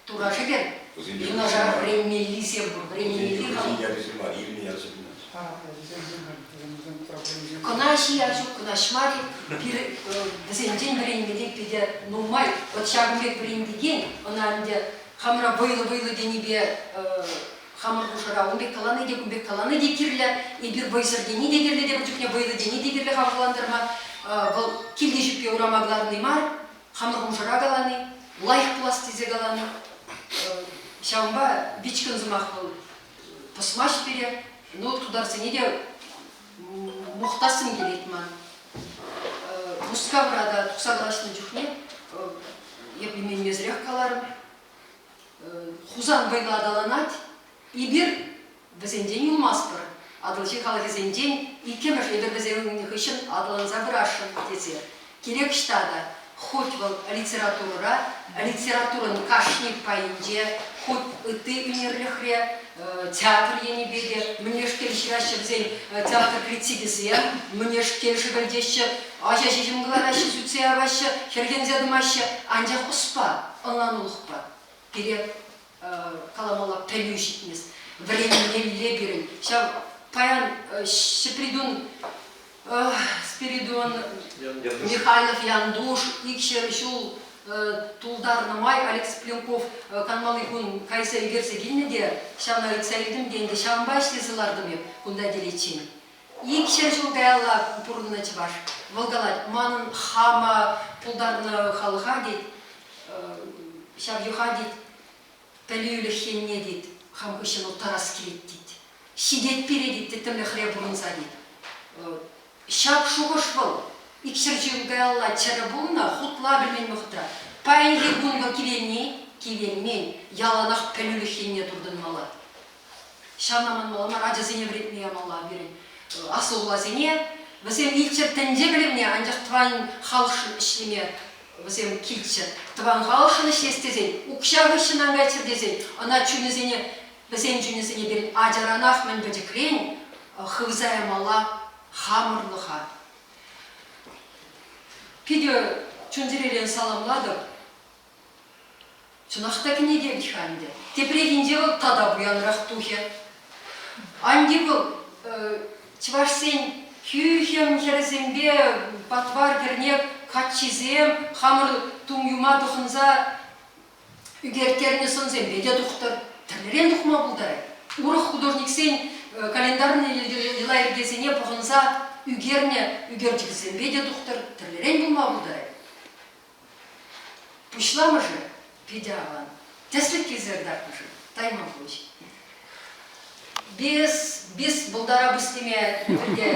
Тура шӗкӗр, юнашар вӗренмеллисем пур, вӗренмелли Вӗсен ячӗсем мар, илнӗ ячӗсем. Кӑна ҫи ҫук, кӑна ҫмар-и, вӗсенчен вӗренмелли питӗ нумай. Вот ҫакӑн пек вӗрентекен, ӑна ӗнтӗ хамӑра вӑйлӑ-вӑйлӑ тенипе хамӑр. Хамӑр хушӑра ун пек калани те, кун пек калани те кирлӗ. Эпир вӑйсӑр тени те кирлӗ тепӗр чухне вӑйлӑ тени те кирлӗ хавхалантарма. Вӑл килте ҫӳппе урама кӑларни мар, хамӑр хушӑра калани, лайӑх пулас тесе калани. Ҫавӑнпа вичкӗн сӑмах вӑл пӑсмасть пире. Ну, тутарсене те мухтассӑм килет ман. Мускавра та тухса калаҫнӑ чухне эп именмесӗрех каларӑм. Хусан вӑйлӑ аталанать, эпир вӗсенчен юлмастпӑр. Атӑлҫи халӑхӗсенчен иккӗмӗш эпир вӗсен хыҫҫӑн аталанса пырасшӑн тесе. Кирек ӑҫта та, хуть вӑл литературӑра, литературӑн кашни пайӗнче, хуть ытти ӳнерлӗхре, театр енӗпе те мӗнешкел ҫыраҫҫӗ вӗсен театр критикӗсем, мӗнешкел шӗкӗлтеҫҫӗ, аҫа-ҫиҫӗм кӑлараҫҫӗ, сӳтсе яваҫҫӗ, хӗрхенсе тӑмаҫҫӗ, анчах ӑспа, ӑнланулӑхпа пире каламалла пӗлӳ ҫитмест. Вӗренмелле пирӗн. Ҫав паян Ҫӗпритун Спиридон Михайлов Яндуш икҫӗр ҫул тултарнӑ май Алекс Пленков канмалли кун кайса ӳкерсе килнӗ те ҫавна ыйтса илтӗм те ӗнтӗ ҫавӑнпа ӗҫлесе лартӑм эп кунта киличчен. Икҫӗр ҫул каялла пурӑннӑ чӑваш. Вӑл калать, манӑн хама пултарнӑ халӑха тет, ҫав йӑха тет, пӗлӳлӗх енне тет, хам хыҫҫӑн уттарас килет тет. Ҫитет пире тет тӗттӗмлӗхре пурӑнса тет. Ҫак шухӑш вӑл икҫӗр ҫул каялла чӗрӗ пулнӑ, хутла пӗлмен вӑхӑтра. Паянхи кун вӑл кивелни, кивелмен, яланах пӗлӳлӗх енне туртӑнмалла. Ҫавна манмалла мар, ачасене вӗрентме ямалла пирӗн аслӑ хуласене. Вӗсем илччӗр тӗнче пӗлӗвне, анчах тӑван халӑхшӑн ӗҫлеме вӗсем килччӗр. Тӑван халӑхшӑн ӗҫлес тесен, укҫа хыҫҫӑн ан кайччӑр тесен, ӑна чунӗсене, вӗсен чунӗсене пирӗн ачаранах мӗн пӗчӗкрен хывса ямалла хамӑрлӑха. Питӗ чун-чӗререн саламлатӑп. Чӑнах та кӗнеке вӗт-ха ӗнтӗ. Тепрехинче вӑл тата пуянрах тухӗ. Анне вӑл чӑвашсен хӳхӗм хӗрӗсемпе патвар кӗрнек каччисем хамӑр тум-юма тӑхӑнса ӳкерттернӗ сӑнсемпе те тухтӑр. Тӗрлӗрен тухма пултарать. Урӑх художниксен календарный йӑла-йӗркесене пӑхӑнса ӳкернӗ ӳкерчӗксемпе те тухтӑр. Тӗрлӗрен пулма пултарать. Пуҫламӑшӗ питӗ аван. Тӗслӗх килсе кӑтартнӑшӑн тайма пуҫ. Без, без бултара пуҫ теме пӗрте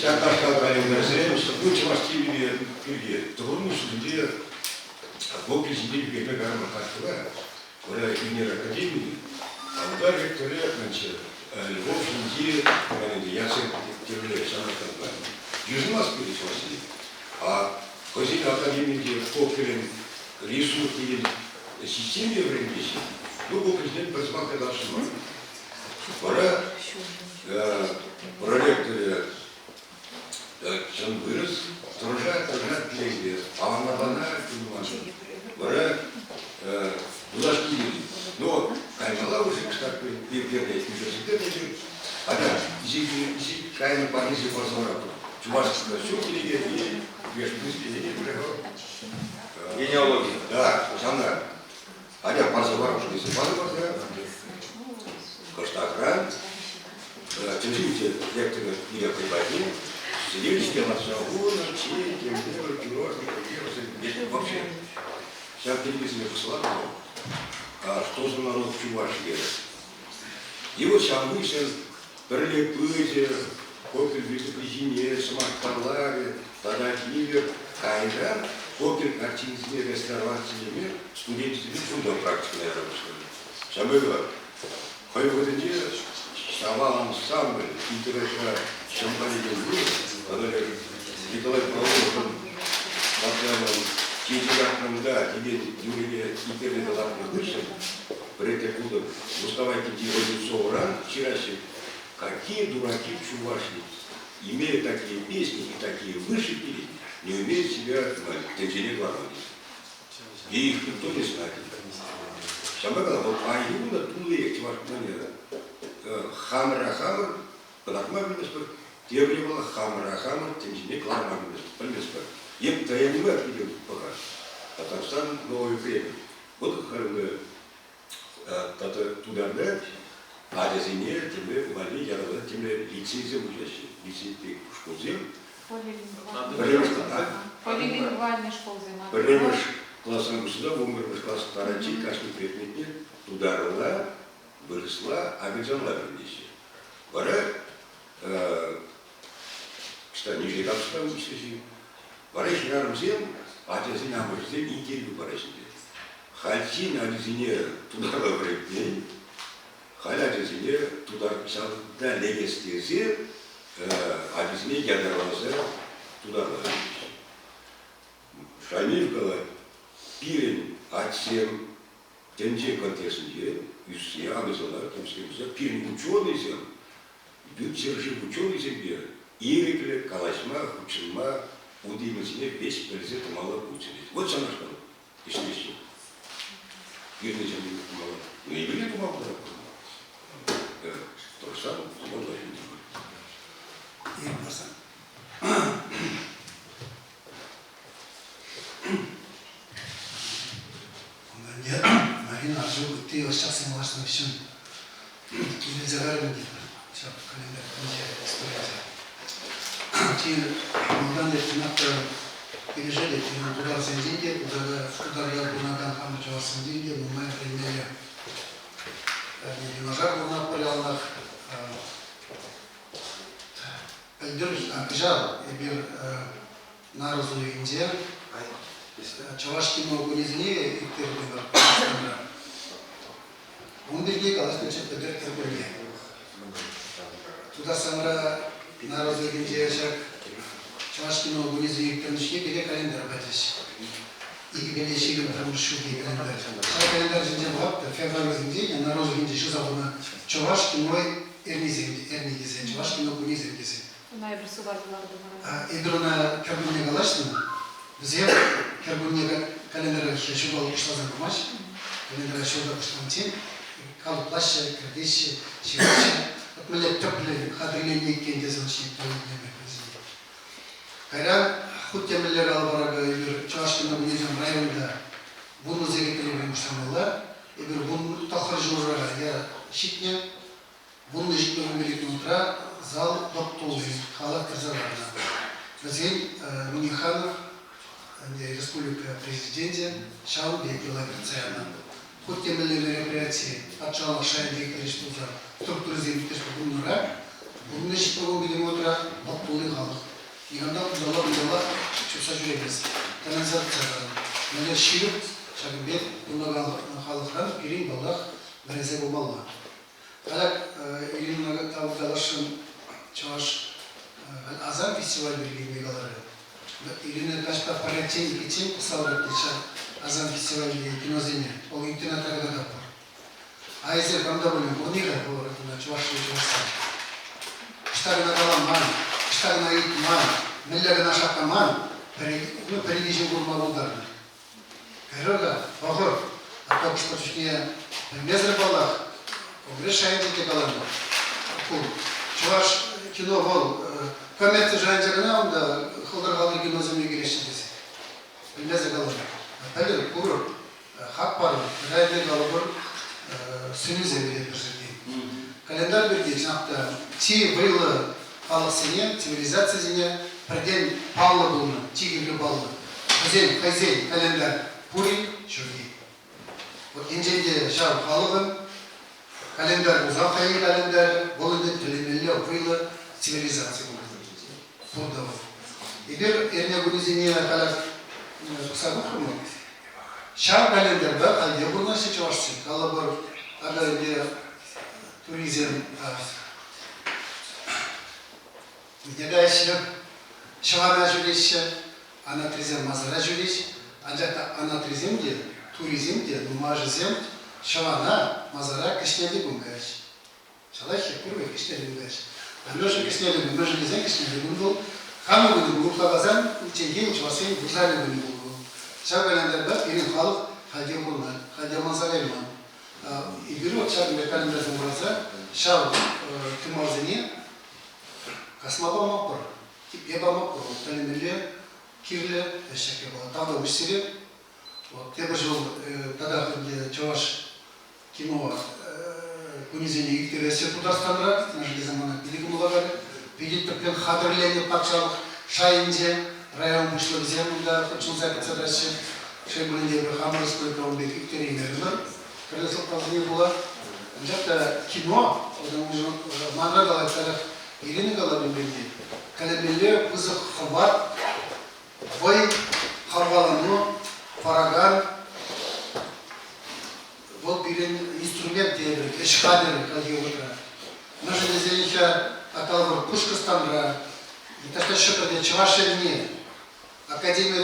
Ҫакнашкал календарьсем ну, чӑваш тивӗ пирки тӑхӑрмӗш ҫулсенче Гоголь ҫинчен ӳкерме кайрӑмӑр каҫхӑла. Вара ӳнер академийӗ Алга ректорӗ значит, Львов ҫинчи ятсем темле ҫамрӑкланма йышӑнмасть пулӗ чӑвашсене. А хӑйсен академийӗнче Кокелӗн рисунок текен системе вӗрентеҫҫӗ. Ну, Кокельсен пӗр сӑмах та каласшӑн мар. Вара проректорӗ чӑн вырӑс тӑрӑшать-тӑрӑшать киле аванланать Вара юлашки но каймалла уже кӑштах пирте ӳсерсемпе пулчӗ. Атя, кайнӑ парнесе парса паратпӑр. Чувашская ҫук киле и вешпусь киле Генеалогия. Да, ҫавна. Атя, парса парӑп, тесе панӑ парса. Кӑштахран Тӗнче ректорӗ Илья Прибатин сидели ҫине ларса хунӑ, чей, темпур, пирожное, вообще ҫав телевизоре пӑсӑлатӑр а что за народ Чувашия? И вот ҫав хыҫҫӑн пӗрле пычӗ, Кокель выступленийӗ, сӑмах каларӗ тата килӗр кайран Кокель картинисене реставрацилеме студенчӗсене кунта практикӑна яра пуҫларӗ. Ҫавӑнпа Хӑй вӑхӑтӗнче Ҫавал ансамбль интереслӗ ҫӑмха текен вырӑс тата Николай Павловӑн Мартьянӑн Чечек акрӑмта текен юррине иккӗленсе лартнӑ хыҫҫӑн пӗрре пултӑм Мускава килти Одинцовӑран ҫыраҫҫӗ «Какие дураки чуваши, имея такие песни и такие вышивки, не умеют себя тӗнчене кӑларма». И их никто не знает. Ҫавна кала, вӑл паянхи кун та туллиех чӑваш кунне хамӑра хамӑр кӑтартма пӗлместпӗр. Тепри вӑл хамӑра хамӑр тӗнчене кӑларма пӗлместпӗр. Эп ТНВ питӗ пӑхать. Татарстан Новое время. Вот халь тата тутарта ачасене темле валли ятарласа темле лицейсем уҫаҫҫӗ. Лицей пек шкулсем. Пӗрремӗш Полилингвальный школсем. Пӗрремӗш класран пуҫласа вунпӗрмӗш класс таранччен кашни предметне тутарла, вырӑсла, акӑлчанла вӗрентеҫҫӗ. Вара Нижегородскра уҫрӗҫ-и? Вара хӗрарӑмсем ачасен амӑшӗсем интервью параҫҫӗ те. Хальччен ачисене тутарла вӗрентмен, халь ачасене тутар ҫавӑнта лекес тесе ачисене ятарласа тутарла вӗрентеҫҫӗ. Шамиль калать, пирӗн атьсем тӗнче контекстӗнче ӳссе акӑлчанла темскер пирӗн ученӑйсем ют ҫӗршыв ученӑйсемпе ирӗклӗ калаҫма, хутшӑнма утимӗсене веҫ пӗлсе тӑмалла пулчӗ тет. Вот ҫавнашкал ӗҫлеҫҫӗ. Иртнӗ ҫемьене тумалла. Ну, эпир те тума пултаратпӑр. Тӑрӑшсан тумалла ӗнтӗ. Марина Арҫук ытти ӑсчахсем калаҫнӑ хыҫҫӑн килӗнсе кайрӑм тетпӗр ҫак календарь тӗнче историйӗнче. Чи малтан чӑнах та килӗшетӗп, пирӗн тутарсенчен те, тутар ял пурӑнакан хамӑр чӑвашсенчен те нумай вӗренмелле. Юнашар пурӑнатпӑр яланах. Пӗлтӗр кӑҫал эпир нарӑс уйӑхӗнче Чӑваш кино кунӗсене ирттертӗмӗр Тутарстанра. Ун пирки калаҫнӑччӗ пӗлтӗр кӗркунне. Тутарстанра нарӑс уйӑхӗнче ҫак Чӑваш кино кунӗсене ирттернӗ чухне пире календарь пачӗҫ. 2021 ҫулхи календарь. Ҫак календарь ҫинче пӑхап та февраль уйӑхӗнче е нарӑс уйӑхӗнче ҫырса хунӑ Чӑваш кино эрнисем, эрни тесе, Чӑваш кино кунӗсем тесе. Ӑна эпир сувар кӑлартӑмӑр. Эпир ӑна кӗркунне калаҫнӑ. Вӗсем кӗркунне календаре ҫулталӑк пуҫласан пымасть. Календаре ҫулта пуҫланиччен калӑплаҫҫӗ, кӗртеҫҫӗ, ҫыраҫҫӗ. Вот мӗнле тӗплӗ хатӗрленнӗ иккен тесе ҫине тӗлӗнмелле вӗсене. Кайран хуть те мӗнле калӑпӑр эпир Чӑваш кинокунӗсем районта вуннӑ сехетре пуҫламалла. Эпир 19 ҫулра я ҫитнӗ. 10 75 минутра зал лӑп тулли, халӑх кӗрсе ларнӑ. Вӗсен Минниханов республика президенчӗ ҫавӑн пек йӑла кӗртсе янӑ. Хуть те мӗнле мероприяти патшалӑх шайӗнче ирттерес пулсан структурӑсем ирттерсе пулнӑра 10 минутра лӑп тулли халӑх. Никам та унталла-кунталла чупса ҫӳремест. Тӗлӗнсе тӑрса каланӑ. Мӗнле ҫирӗп ҫакӑн пек пурӑнакан халӑхран пирӗн, паллах, вӗренсе пымалла. Халь Ирина Тавталашӑн чӑваш Асам фестиваль пирки мӗн каларӗ? Ирина каҫпа пӗрреччен, иккӗччен пӑхса ларать ҫак Асам фестивальти киносене. Вӑл интернетра кӑтартатпӑр. А эсир кам та пулин курни-ха ку чӑваш чӑвашсем? Ӑҫта кӑна каламан, ӑҫта кӑна ыйтман, мӗнле кӑна шаккаман, ну, пӗр-икӗ ҫын курма пултарнӑ. Кайран пӑхӑр, апла хӑш-пӗр чухне пӗлмесӗр паллах, конгресс шайӗнче те каланӑ. Ку чӑваш кино вӑл коммерци шайӗнче кӑна унта хӑлтӑр-халтӑр киносем ӳкереҫҫӗ тесе. Пӗлмесӗр каланӑ. Пӗлӗр, курӑр, хак парӑр, районти калӑпӑр сӗнӳсем илетпӗр сиртен. Календарь пирки чӑнах та чи вӑйлӑ халӑхсене, цивилизацисене пӗртен паллӑ пулнӑ, чи кирлӗ паллӑ. Вӗсен хӑйсен календарь пур-и, ҫук-и? Вот енчен те ҫав халӑхӑн календарь пулсан хӑйӗн календарӗ, вӑл ӗнтӗ тӗлӗнмелле вӑйлӑ цивилизаци пулнӑ. Пур та вӑл. Эпир эрне кунӗсене халех пӑхса тухрӑмӑр. Ҫав календарьпа халь те пурӑнаҫҫӗ чӑвашсем. Калӑпӑр, акӑ ӗнтӗ туризм каяҫҫӗ, ҫӑвана ҫӳреҫҫӗ, анатрисем масара ҫӳреҫ. Анчах та анатрисем те, турисем те нумайӑшӗсем ҫӑвана, масара кӗҫнерни кун каяҫҫӗ. Ҫалаҫҫӗ, пурпӗр кӗҫнерни кун каяҫҫӗ. А мӗншӗн кӗҫнерни кун? Мӗншӗн тесен кӗҫнерни кун вӑл хамӑр кунӗ урӑхла каласан унчченхи чӑвашсен вырсарни кунӗ пулнӑ вӑл. Ҫав календарьпа пирӗн халӑх халь те пурӑнать, халь те манса кайман. Эпир вот ҫакӑн пек календарьсем кӑларса ҫав тымарсене. Касма памастпӑр, типме памастпӑр. Вӑл тӗлӗнмелле кирлӗ ӗҫ ҫак япала. Тавтапуҫ сире. Вот тепӗр ҫул татах ӗнтӗ чӑваш кино кунӗсене ирттереҫҫӗ Тутарстанра. Мӗншӗн тесен мана питӗ кӑмӑла кайрӗ. Питӗ тӗплӗн хатӗрленӗ патшалӑх шайӗнче район пуҫлӑхӗсем унта хутшӑнса кӗтсе тӑраҫҫӗ. Шел пулин те, эпир хамӑр республика ун пек ирттереймерӗмӗр тӗрлӗ сӑлтавсене пула. Анчах та кино, манра калать тарах Ирина каланӑ пирки, тӗлӗнмелле пысӑк хӑват, вӑй, хавхалану паракан вӑл пирӗн инструмент тейӗпӗр, ӗҫ хатӗрӗ хальхи вӑхӑтра. Мӗншӗн тесен калӑпӑр, Пушкӑртстанра, таҫта Ҫӗпӗрте Чӑваш Енне академи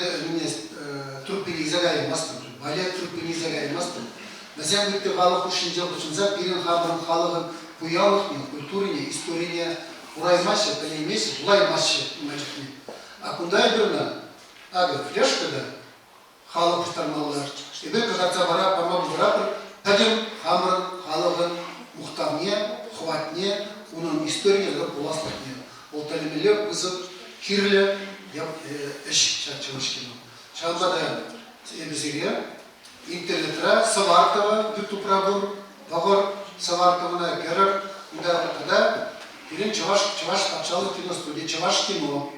труппине илсе каймастӑн, балет труппине илсе каймастӑн. Вӗсем ытти халӑх хушшинче хутшӑнса пирӗн хамӑрӑн халӑхӑн пуянлӑхне, культурине, историне кураймаҫҫӗ, пӗлеймеҫҫӗ, вулаймаҫҫӗ нумай чухне. А кунта эпир ӑна, акӑ, флешка та халӑх пуҫтармалла. Эпир кӑтартса пара пама пултаратпӑр пӗтӗм хамӑрӑн халӑхӑн мухтавне, хӑватне, унӑн историне тата пуласлӑхне. Вӑл тӗлӗнмелле пысӑк, кирлӗ ӗҫ ҫак чӑваш кино. Ҫавӑнпа та эпӗ сире интернетра Сӑвартова Ютубра пур, пӑхӑр, Сӑвартовӑна кӗрӗр, унта тата пирӗн Чӑваш Чӑваш патшалӑх киностуди Чӑваш кино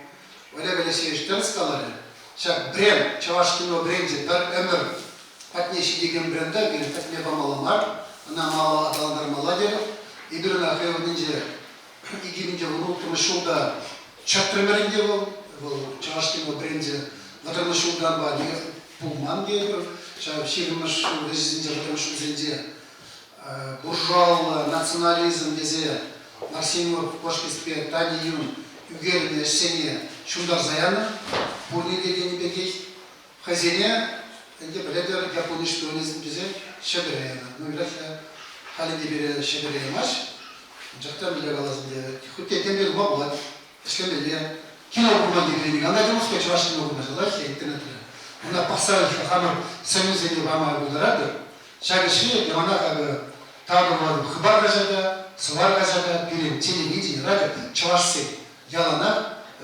Олег Алексеевич тӗрӗс каларӗ. Ҫак бренд, Чӑваш кино бренчӗ пӗр ӗмӗр патне ҫитекен бренда пирӗн пӗтме памалла мар, ӑна малалла аталантармалла терӗ. Эпир ӑна хӑй вӑхӑтӗнче 2016 ҫулта чӗртрӗмӗр ӗнтӗ вӑл. Вӑл Чӑваш кино бренчӗ вӑтӑрмӗш ҫултанпа пулман тейӗпӗр. Ҫав ҫирӗммӗш ҫул вӗҫӗсенче, вӑтӑрмӗш ҫулсенче буржуаллӑ национализм тесе Максимов Кошкинскпе Тани Юн ӳкернӗ ӗҫсене ҫунтарса янӑ. Пурне те тенӗ пекех хӑйсене ӗнтӗ пӗлетӗр, Япони шпионӗсем тесе Ҫӗпӗре янӑ. Ну, видать, халӗ те пире Ҫӗпӗре ямасть. Анчах та мӗнле калас ӗнтӗ, хуть те тем те тума пулать, ӗҫлемелле. Кино курма кирлӗ никам та темӗскер чӑваш кино курма ҫалать интернетре. Ӑна пӑхса хамӑр сӗнӳсене пама пултаратӑр. Ҫак ӗҫре яланах акӑ татӑллӑ Хыпар хаҫата, Сӑвар хаҫата, пирӗн телевидени, радио чӑвашсен яланах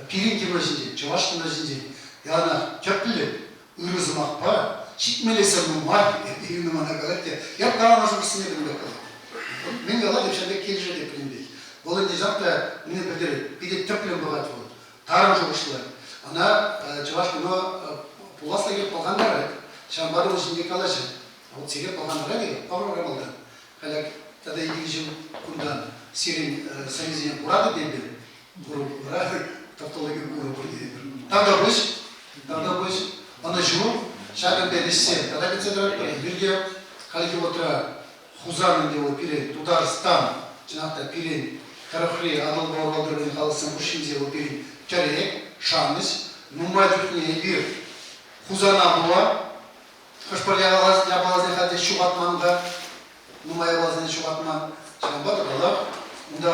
пирӗн кино ҫинчен, чӑваш кино ҫинчен яланах тӗплӗ, ырӑ сӑмахпа ҫитмелле нумай Ирина мана калать те, эп каланӑ шухӑшсене пӗтӗмпех калать. Мӗн калать, эп ҫав пек килӗшетӗп пӗтӗмпех. Вӑл ӗнтӗ ҫак та мӗне пӗлтерет, питӗ тӗплӗн пӑхать вӑл, тарӑн шухӑшлать. Ӑна чӑваш кино пуласлӑхӗ пӑлхантарать. Ҫавӑнпа та ун ҫинчен калаҫать. Вот сире пӑлхантарать-и? Пӑхӑр-ха малтан. Халь тата икӗ ҫул кунтан сирӗн сӑнӗсене куратӑп эпир. Курӑпӑр, тавтологи курӑпӑр тейӗпӗр. Тавтапуҫ, тавтапуҫ. Ӑнӑҫу, ҫакӑн пек ӗҫсем тата кӗтсе тӑратпӑр. Эпир те хальхи вӑхӑтра Хусан ӗнтӗ вӑл пирӗн Тутарстан, чӑнах та пирӗн тӑрӑхри Атӑлпа Урал тӑрӑхӗн халӑхсем хушшинче вӑл пирӗн тӗрек, шанӑҫ. Нумай чухне эпир Хусана пула хӑш-пӗр япаласене халь те ҫухатман-ха, нумай япаласене ҫухатман. Ҫавӑнпа та, паллах, унта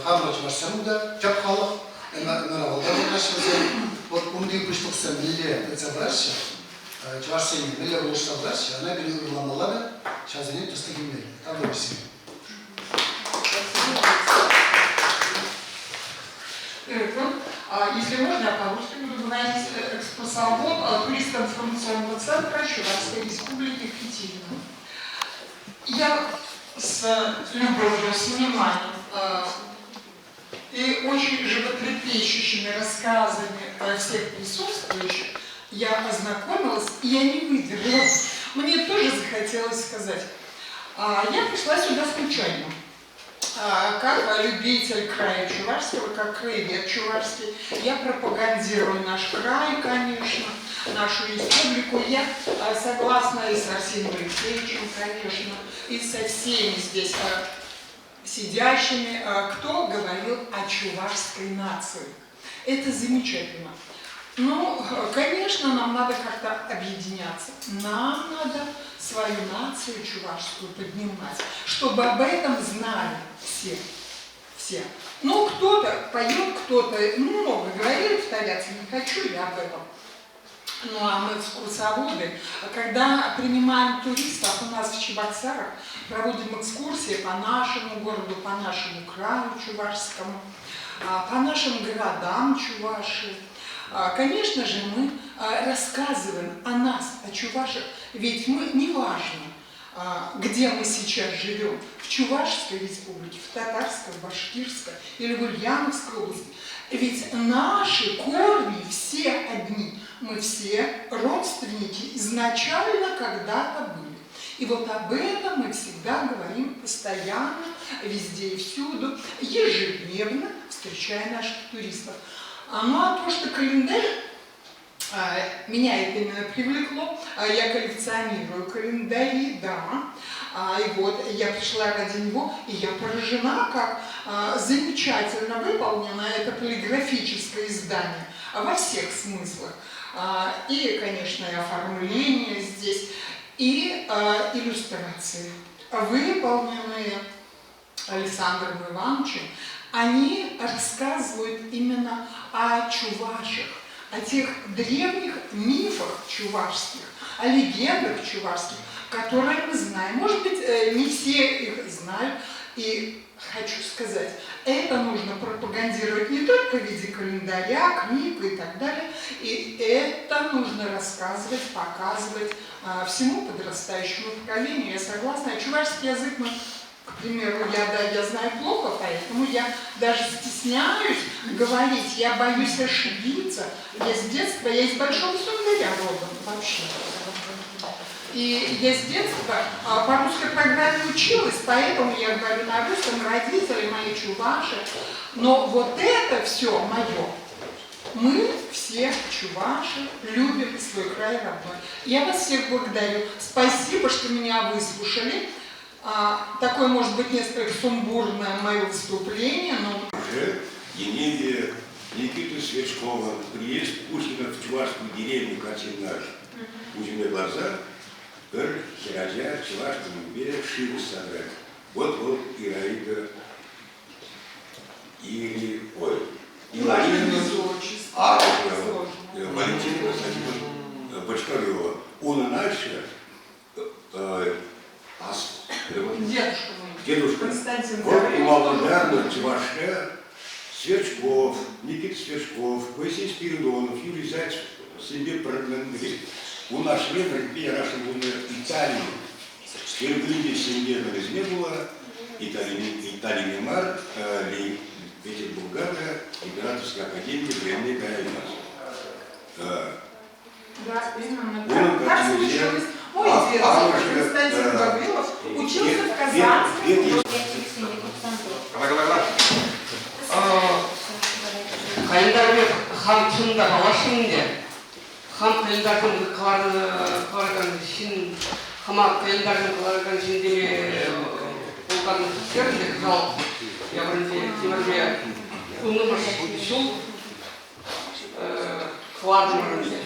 хамӑр чӑвашсем унта тӗп халӑх, ӗмӗр авалта пурӑнаҫҫӗ вӗсем. Вот унти пуҫлӑхсем мӗнле тытса пыраҫҫӗ, чӑвашсене мӗнле пулӑшса пыраҫҫӗ, ӑна пирӗн ырламалла та, ҫавсене тӗслӗх илмелле. Тавтапуҫ сире. Если можно, я по-русски буду говорить. Экскурсовод туристско-информационного центра Чувашской Республики Фитилина. Я с любовью, с вниманием и очень животрепещущими рассказами всех присутствующих я ознакомилась, и я не выдержала. Мне тоже захотелось сказать. Я пришла сюда случайно. Как любитель края Чувашского, как краевед чувашский, я пропагандирую наш край, конечно, нашу республику. Я согласна и с Арсением Алексеевичем, конечно, и со всеми здесь сидящими, кто говорил о чувашской нации. Это замечательно. Ну, конечно, нам надо как-то объединяться. Нам надо свою нацию чувашскую поднимать, чтобы об этом знали все. Все. Ну, кто-то поет, кто-то ну, много говорит, повторяться не хочу я об этом. Ну, а мы экскурсоводы, когда принимаем туристов у нас в Чебоксарах, проводим экскурсии по нашему городу, по нашему краю чувашскому. по нашим городам Чувашии. Конечно же, мы рассказываем о нас, о чувашах, ведь мы, неважно, где мы сейчас живем, в Чувашской республике, в Татарской, в Башкирской или в Ульяновской области, ведь наши корни все одни, мы все родственники изначально когда-то были. И вот об этом мы всегда говорим постоянно, везде и всюду, ежедневно встречая наших туристов. Ну а то, что календарь меня это именно привлекло, я коллекционирую календари, да, и вот я пришла ради него, и я поражена, как замечательно выполнено это полиграфическое издание во всех смыслах. И, конечно, и оформление здесь, и иллюстрации, выполненные Александром Ивановичем, они рассказывают именно о чувашах, о тех древних мифах чувашских, о легендах чувашских, которые мы знаем. Может быть, не все их знают. И хочу сказать, это нужно пропагандировать не только в виде календаря, книг и так далее. И это нужно рассказывать, показывать всему подрастающему поколению. Я согласна. Чувашский язык мы, к примеру, я знаю плохо, поэтому я даже стесняюсь говорить, я боюсь ошибиться. Я с детства, я из Большого Сундыря родом вообще. И я с детства по русской программе училась, поэтому я говорю на русском, родители мои чуваши. Но вот это все мое. Мы все чуваши любим свой край родной. Я вас всех благодарю. Спасибо, что меня выслушали. Такое, может быть, несколько сумбурное мое выступление, но... Уже Енея Никиту Сверчкова, приезд Пушкина в чувашскую деревню Качинаш. Узиме глаза, пӗр хӗрача чӑваш тумӗпе шыв сарать. Вот вӑл Ираида или ой, Иларина Арышева, Валентина Константиновна Бочкарева. Унӑн ашшӗ Дедушка мой. Дедушка. Константин Вӑл умаллантарнӑ чӑвашра Сверчков, Никита Сверчков, Моисей Спиридонов, Юрий Зайцев семье пӗрлӗхре. Ун ашшӗне вӗрентме ярасшӑн пулнӑ Итали. Впервые семье вӗрентме пула Италине мар, Петербурга та Императорской академии вӗренме каяймасть. Да, именно. Так случилось. Мой дедушка Константин Гаврилов учился в Казанском. Календарьпе хам чӑн та паллашрӑм ӗнтӗ. Хам календарьсем кӑларакан ҫын, хама календарьсем кӑларакан ҫын теме пултарнӑскер ӗнтӗ кӑҫал я вӗренсе тимӗрпе вуннӑмӗш ҫул кӑлартӑмӑр ӗнтӗ.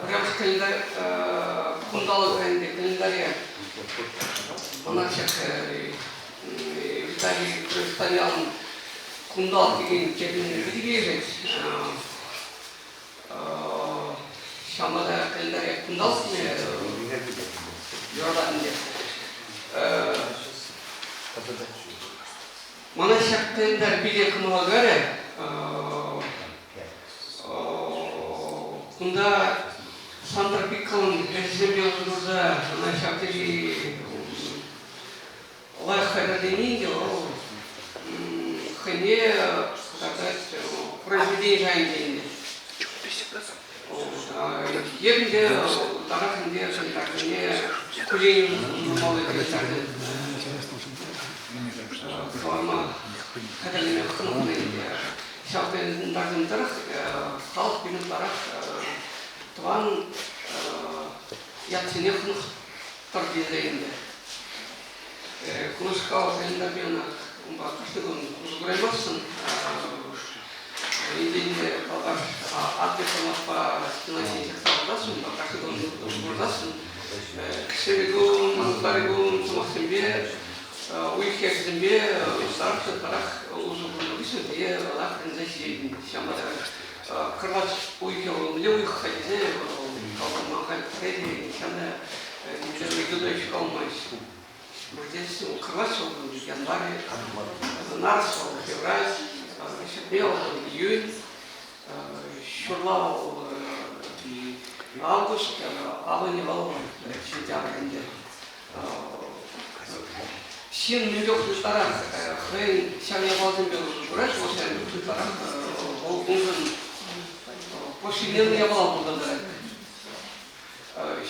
Пӗрремӗш календарь кунталӑк ӗнтӗ календаре ӑна ҫак Виталий Станьялӑн кунталӑк текен терминӗ питӗ килӗшет. Ҫавӑнпа та календаре кунталӑк теме юратать ӗнтӗ. Мана ҫак календарь питӗ кӑмӑла кайрӗ. Кунта Сантӑр Пиккӑлӑн ӗҫӗсемпе усӑ курса ӑна ҫав тери лайӑх хатӗрлени те вӑл хӑйне кӑтартать произведени шайӗнче ӗнтӗ. Епӗн те ытларах ӗнтӗ календарьсене куллен усӑ курмалли календарьсем кӑларма хатӗрлеме хӑнӑхнӑ ӗнтӗ. Ҫав календарьсем тӑрӑх халӑх пирӗн ытларах тӑван ятсене хӑнӑхтӑр тесе ӗнтӗ. Кунашкал календарьпе ӑна унпа кашни кун усӑ кураймастӑн. Енчен те паллах ат-пек стена ҫине ҫакса лартасшӑн, унпа кашни кун усӑ курсассӑн кӗсьери кун, ытлари кун сӑмахсемпе, уйӑх ячӗсемпе ытларах та ытларах усӑ курнӑ хыҫҫӑн пире ӑна хӗрӗнсе ҫитет. Ҫавӑнпа та кӑрлач уйӑхӗ вӑл мӗнле уйӑх-ха тесе калама халь пӗрре те ҫавна нимле ыйту та ҫуралмасть. Здесь кӑрлач вӑл январь, нарӑс вӑл февраль. Ҫӗртме вӑл июнь, ҫурла вӑл август, авӑнӗ вӑл сентябрь ӗнтӗ. Ҫын мӗн чухлӗ ытларах хӑйӗн ҫав япаласемпе усӑ курать, вӑл ҫавӑн чухлӗ ытларах вӑл уншӑн повседневный япала пулса тӑрать.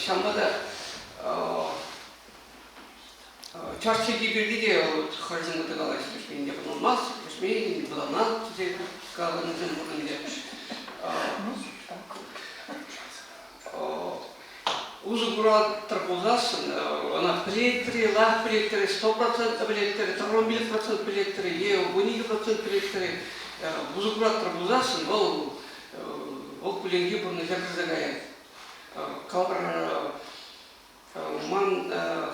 Ҫавӑнпа та чӑваш чӗлхи пирки те хӑшӗсем ытти калаҫҫӗ, кӗҫмен те вӑтанмасть, кӗҫмен вӑтанать тесе калакансем пур ӗнтӗ. Усӑ куратӑр пулсассӑн, ӑна пӗлетӗр-и, лайӑх пӗлетӗр-и, 100% пӗлетӗр-и, 95% пӗлетӗр-и е 12% пӗлетӗр-и, усӑ куратӑр пулсассӑн, вӑл вӑл кулленхи пурнӑҫа кӗрсе каять. Калӑпӑр, ман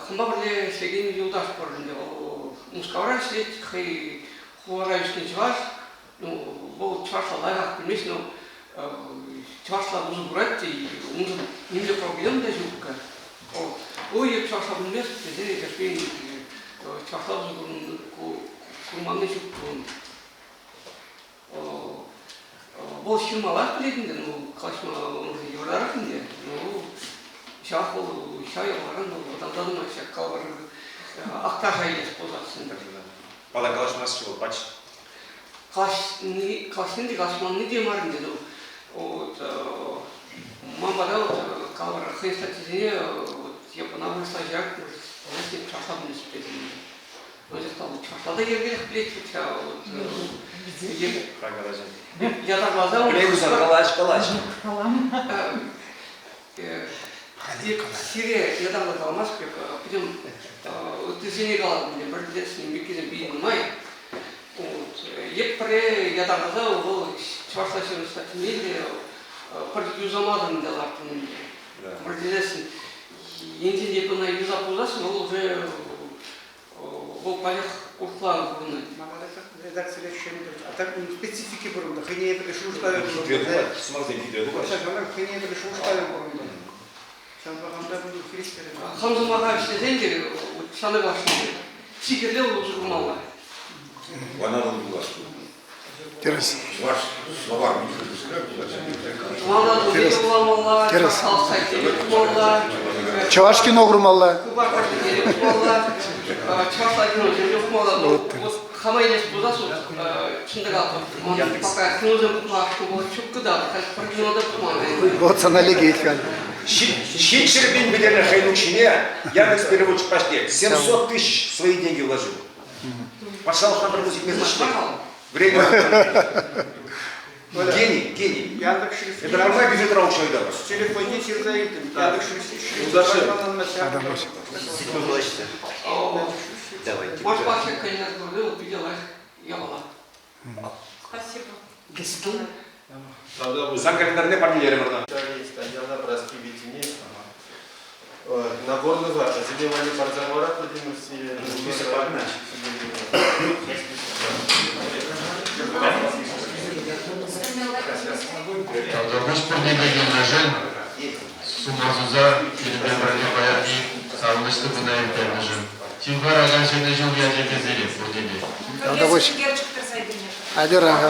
хӑмпа пӗрле ӗҫлекен юлташ пур ӗнтӗ. Вӑл Мускавра ӗҫлет, хӑй хулара ӳснӗ чӑваш. Ну, вӑл чӑвашла лайӑхах пӗлмест, но чӑвашла усӑ курать те, уншӑн нимле проблем та ҫук-ка. Ой, эп чӑвашла пӗлмест тесе кӗртмен чӑвашла усӑ курманни ҫук ун. Вӑл ҫырмаллах пӗлет ӗнтӗ, ну, калаҫма уншӑн йывӑртарах ӗнтӗ. Ну, ҫавах вӑл ҫав япаларан вӑл вӑтанса тӑмасть, ҫак калӑпӑр Акташа илес пулсассӑн. Пала калаҫмастчӗ вӑл пач. Калаҫни, калаҫни те калаҫманни те мар ӗнтӗ. Ну, вот, ман пата вот, калӑпӑр, хӑй статьисене вот, япана вырӑсла ҫырать, может, чӑвашла пӗлмест тесен. Анчах та чӑвашла та йӗркелех пӗлет вӗт-ха. Ятарласа... Калаҫ, калаҫ. Сире ятарласа каламасть пек, пӗтӗм ыттисене калатӑп ӗнтӗ, пӗр тӗслӗ пеккисем питӗ нумай. Вот. Еп пӗрре ятарласа вӑл чӑвашла ҫырнӑ статьине те пӗр юсамасӑр ӗнтӗ лартнӑ ӗнтӗ. Пӗр тесессӗн, енчен те ӑна юсап пулсассӑн, вӑл уже вӑл пачах урӑхла курӑнать. Редакцире ҫӗнӗ, а так специфики пур унта, хӑйне евӗрлӗ шухӑшлавӗ пур. Хитре пулать, сӑмахсем хитре пулать. Хӑйне евӗрлӗ шухӑшлавӗ пур унта. Ҫавӑнпа хамта буду хирӗҫтере. Хам сӑмаха ӗҫлесен те шанӑ калаҫнӑ. Чи кирлӗ вӑл усӑ курмалла. Вана вӑл пулас. Тӗрӗс. Чӑваш словар Тӗрӗс. Тӗрӗс. Чӑваш кино курмалла. Хама илес пулсассӑн чӑн та калатӑп, пока киносем пӑхма ҫук та, пӗр кино та пӑхман. Вот сана лекет халь. 700 пин пӗтернӗ хӑйӗн укҫине Яндекс переводчик пачне 700 тысяч свои деньги вложил. Патшалӑхран пӗр пус илмест Время. Гений, гений. Яндекс шрифтне. Это нормально бюджетра укҫа ыйтатӑр. Телефонне ҫырса илтӗм. Яндекс шрифтне. Давайте. Может, вообще конец года увидела япала. Спасибо. Сан календарьне парнелерӗмӗр ӑна. Татьяна Праски Витине Нагорного зиме валли парса хӑварать Владимир Тавтапуҫ пурне те килнӗшӗн, сума суса пирӗнпе пӗрле паянхи савӑнӑҫлӑ куна ирттернӗшӗн. Ҫывхаракан Ҫӗнӗ ҫул ячӗпе сире пурне те. Тавтапуҫ. Атьӑр, ага.